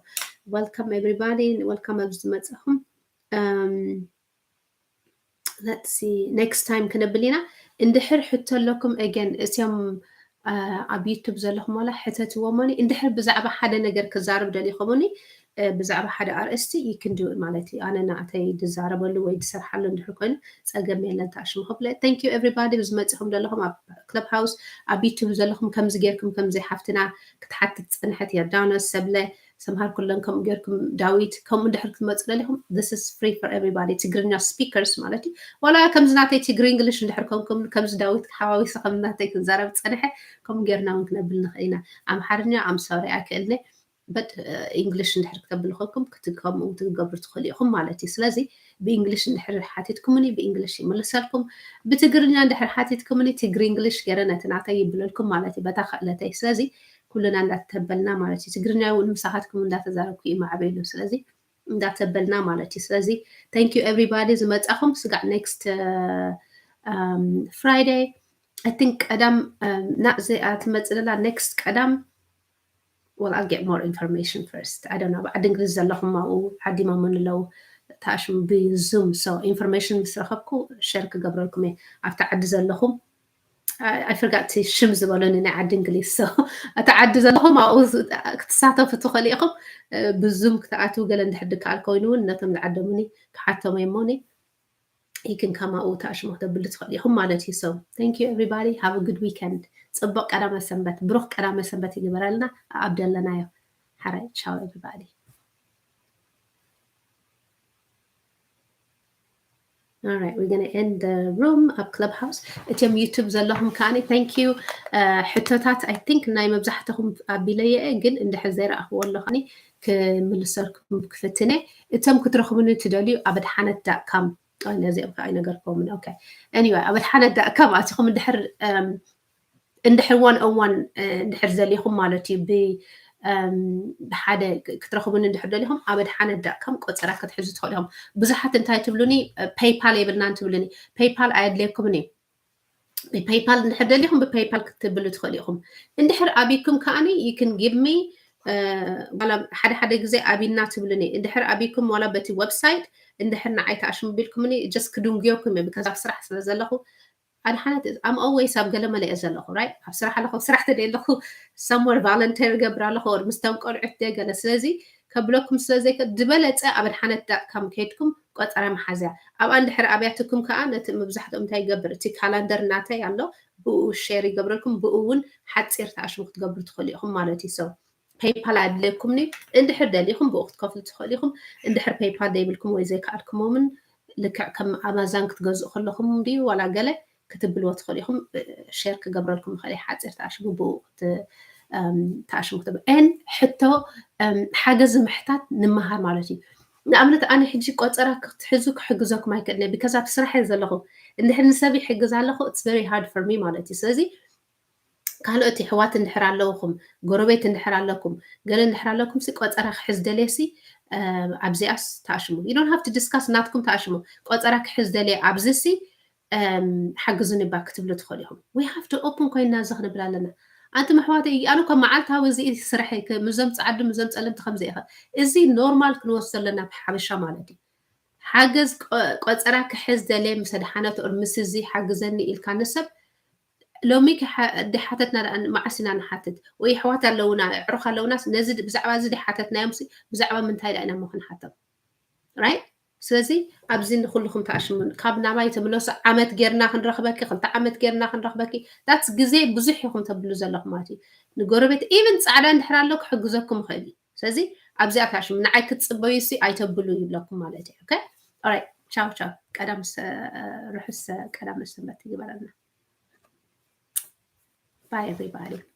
welcome everybody welcome ኣብዚ ዝመፀኹም let's see next time ክነብል ኢና። እንድሕር ሕቶ ኣለኩም again እትዮም ኣብ YouTube ዘለኹም ዋላ ሕተትዎም ሞኒ እንድሕር ብዛዕባ ሓደ ነገር ክዛረብ ደሊኹምኒ ብዛዕባ ሓደ ኣርእስቲ you can do it ማለት እዩ። ኣነ ናእተይ ድዛረበሉ ወይ ድሰርሓሉ እንድሕር ኮይኑ ጸገም የለን ተኣሽሙ ክብለ thank you everybody ብዝመጽኹም ዘለኹም ኣብ Clubhouse ኣብ YouTube ዘለኹም ከምዚ ጌርኩም ከምዚ ሓፍትና ክትሓትት ጸንሐት ዮርዳኖስ ሰብለ ሰምሃር ኩለን ከምኡ ጌርኩም ዳዊት ከምኡ እንድሕር ክትመጹ ደሊኹም this is free for everybody ትግርኛ speakers ማለት እዩ። ዋላ ከምዚ ናተይ ትግሪ እንግሊሽ እንድሕር ኮንኩም ከምዚ ዳዊት ሓዋዊሰ ከም ናተይ ክንዛረብ ጸንሐ ከምኡ ጌርና እውን ክነብል ንኽእል ኢና። ኣምሓርኛ I'm sorry ኣይክእልነ but English እንድሕር ክተብሉ ኮንኩም ከምኡ ክትገብሩ ትኽእሉ ኢኹም ማለት እዩ። ስለዚ ብ English እንድሕር ሓቲትኩምኒ ብ English ይምልሰልኩም። ብትግርኛ እንድሕር ሓቲትኩምኒ ትግሪ እንግሊሽ ገይረ ነቲ ናተይ ይብለልኩም ማለት እዩ በታ ክእለተይ። ስለዚ ኩልና እንዳተበልና ማለት እዩ። ትግርኛ እውን ምሳኻትኩም እንዳተዛረብኩ እዩ ማዕበሉ። ስለዚ እንዳተበልና ማለት እዩ። ስለዚ thank you everybody ዝመጻኹም ስጋዕ next Friday I think ቀዳም ናእ ዘይኣ ትመጽእ ዘላ next ቀዳም well I'll get more information first I don't know ኣብ ዓዲ እንግሊዝ ዘለኹም ኣብኡ ዓዲሞምን ኣለዉ ተኣሽሙ ብ Zoom so information ምስ ረኸብኩ share ክገብረልኩም እየ ኣብቲ ዓዲ ዘለኹም I forgot እቲ ሽም ዝበሉኒ ናይ ዓዲ እንግሊዝ so እቲ ዓዲ ዘለኹም ኣብኡ ክትሳተፉ ትኽእሉ ኢኹም ብ Zoom ክትኣትዉ ገለ እንድሕር ድከኣል ኮይኑ እውን ነቶም ዝዓደሙኒ ክሓቶም እየ እሞኒ you can come ኣብኡ ተኣሽሙ ክተብሉ ትኽእሉ ኢኹም ማለት እዩ so thank you everybody have a good weekend ጽቡቕ ቀዳመ ሰንበት ብሩኽ ቀዳመ ሰንበት ይግበረልና ኣብ ደለናዮ ሓራይ ciao everybody All right, we're gonna end the room ኣብ Clubhouse። እቶም YouTube ዘለኹም ከዓኒ thank you። ሕቶታት I think ናይ መብዛሕትኹም ኣቢለየ ግን እንድሕር ዘይረኣኽዎ ኣሎ ከዓኒ ክምልሰልኩም ክፍትነ። እቶም ክትረኽቡኒ ትደልዩ ኣብ ኣድሓነት dot com ነዚኦም ከዓ ኣይነገርኩምን። Okay, anyway ኣብ ኣድሓነት dot com ኣቲኹም እንድሕር እንድሕር one on one እንድሕር ዘሊኹም ማለት እዩ ብሓደ ክትረኽቡኒ እንድሕር ደሊኹም ኣብ ኣድሓነት dot com ቆፀራ ክትሕዙ ትኽእሉ ኢኹም። ብዙሓት እንታይ ትብሉኒ PayPal የብልናን ትብሉኒ። PayPal ኣየድልየኩምን እዩ። ብ PayPal እንድሕር ደሊኹም ብ PayPal ክትብሉ ትኽእሉ ኢኹም። እንድሕር ኣብይኩም ከዓኒ you can give me ዋላ ሓደ ሓደ ግዜ ኣብይና ትብሉኒ። እንድሕር ኣብይኩም ዋላ በቲ website እንድሕር ንዓይ ተኣሽሙ ቢልኩምኒ just ክድንጉየኩም እየ because ኣብ ስራሕ ስለ ዘለኹ ኣድሓነት I'm always ኣብ ገለ መለ እየ ዘለኹ right ኣብ ስራሕ ኣለኹ ስራሕ ተደይ ኣለኹ somewhere volunteer ገብር ኣለኹ or ምስተም ቆልዑት ደ ገለ ስለዚ ከብለኩም ስለ ዘይከ ዝበለፀ ኣብ ኣድሓነት dot com ከይድኩም ቆፀራ መሓዝያ ኣብኣ እንድሕር ኣብያትኩም ከዓ ነቲ መብዛሕትኦም እንታይ ይገብር እቲ calendar ናተይ ኣሎ ብኡ share ይገብረልኩም ብኡ እውን ሓፂር ተኣሽሙ ክትገብሩ ትኽእሉ ኢኹም ማለት እዩ so PayPal ኣድለኩም እንድሕር ደሊኹም ብኡ ክትከፍሉ ትኽእሉ ኢኹም እንድሕር PayPal ዘይብልኩም ወይ ዘይከኣልኩሞምን ልክዕ ከም ኣማዛን ክትገዝኡ ከለኹም ድዩ ዋላ ገለ ክትብልዎ ትኽእሉ ኢኹም share ክገብረልኩም ይኽእል ሓፂር ተኣሽሙ ብኡ ተኣሽሙ ክትብ ን ሕቶ ሓገዝ ምሕታት ንምሃር ማለት እዩ ንኣብነት ኣነ ሕጂ ቆፀራ ክትሕዙ ክሕግዘኩም ኣይክእልን because ኣብ ስራሕ እየ ዘለኹ እንድሕር ንሰብ ይሕግዝ ኣለኹ it's very hard for me ማለት እዩ ስለዚ ካልኦት ይሕዋት እንድሕር ኣለውኹም ጎረቤት እንድሕር ኣለኩም ገለ እንድሕር ኣለኩም ሲ ቆፀራ ክሕዝ ደልየ ሲ ኣብዚኣስ ተኣሽሙ you don't have to discuss ናትኩም ተኣሽሙ ቆፀራ ክሕዝ ደልየ ኣብዚ ሲ ሓግዙኒ ባ ክትብሉ ትኽእሉ ኢኹም we have to open ኮይንና እዚ ክንብል ኣለና ኣንቱም ኣሕዋተይ ኣነ እኮ መዓልታዊ እዚ ስርሐይ ምዞም ፃዓዱ ምዞም ፀለምቲ ከምዚ ኢኸ እዚ normal ክንወስዶ ኣለና ብሓበሻ ማለት እዩ ሓገዝ ቆፀራ ክሕዝ ደልየ ምስ ኣድሓነት or ምስ እዚ ሓግዘኒ ኢልካ ንሰብ ሎሚ ድሓተትና መዓስ ኢና ንሓትት ወይ ኣሕዋት ኣለውና ኣዕሩኽ ኣለውናስ ነዚ ብዛዕባ እዚ ድሓተትናዮም ብዛዕባ ምንታይ ዳ ኢና ሞ ክንሓቶም right ስለዚ ኣብዚ ንኩልኹም ተኣሽሙን ካብ ናባይ ተምለሱ ዓመት ጌርና ክንረኽበኪ ክልተ ዓመት ጌርና ክንረኽበኪ that's ግዜ ብዙሕ ኢኹም ተብሉ ዘለኹም ማለት እዩ ንጎረቤት even ፃዕዳ እንድሕር ኣሎ ክሕግዘኩም ይኽእል እዩ ስለዚ ኣብዚኣ ተኣሽሙ ንዓይ ክትፅበዩ ሲ ኣይተብሉ ይብለኩም ማለት እዩ okay all right ቻው ቻው ቀዳም ርሑስ ቀዳም ሰንበት ይግበረልና bye everybody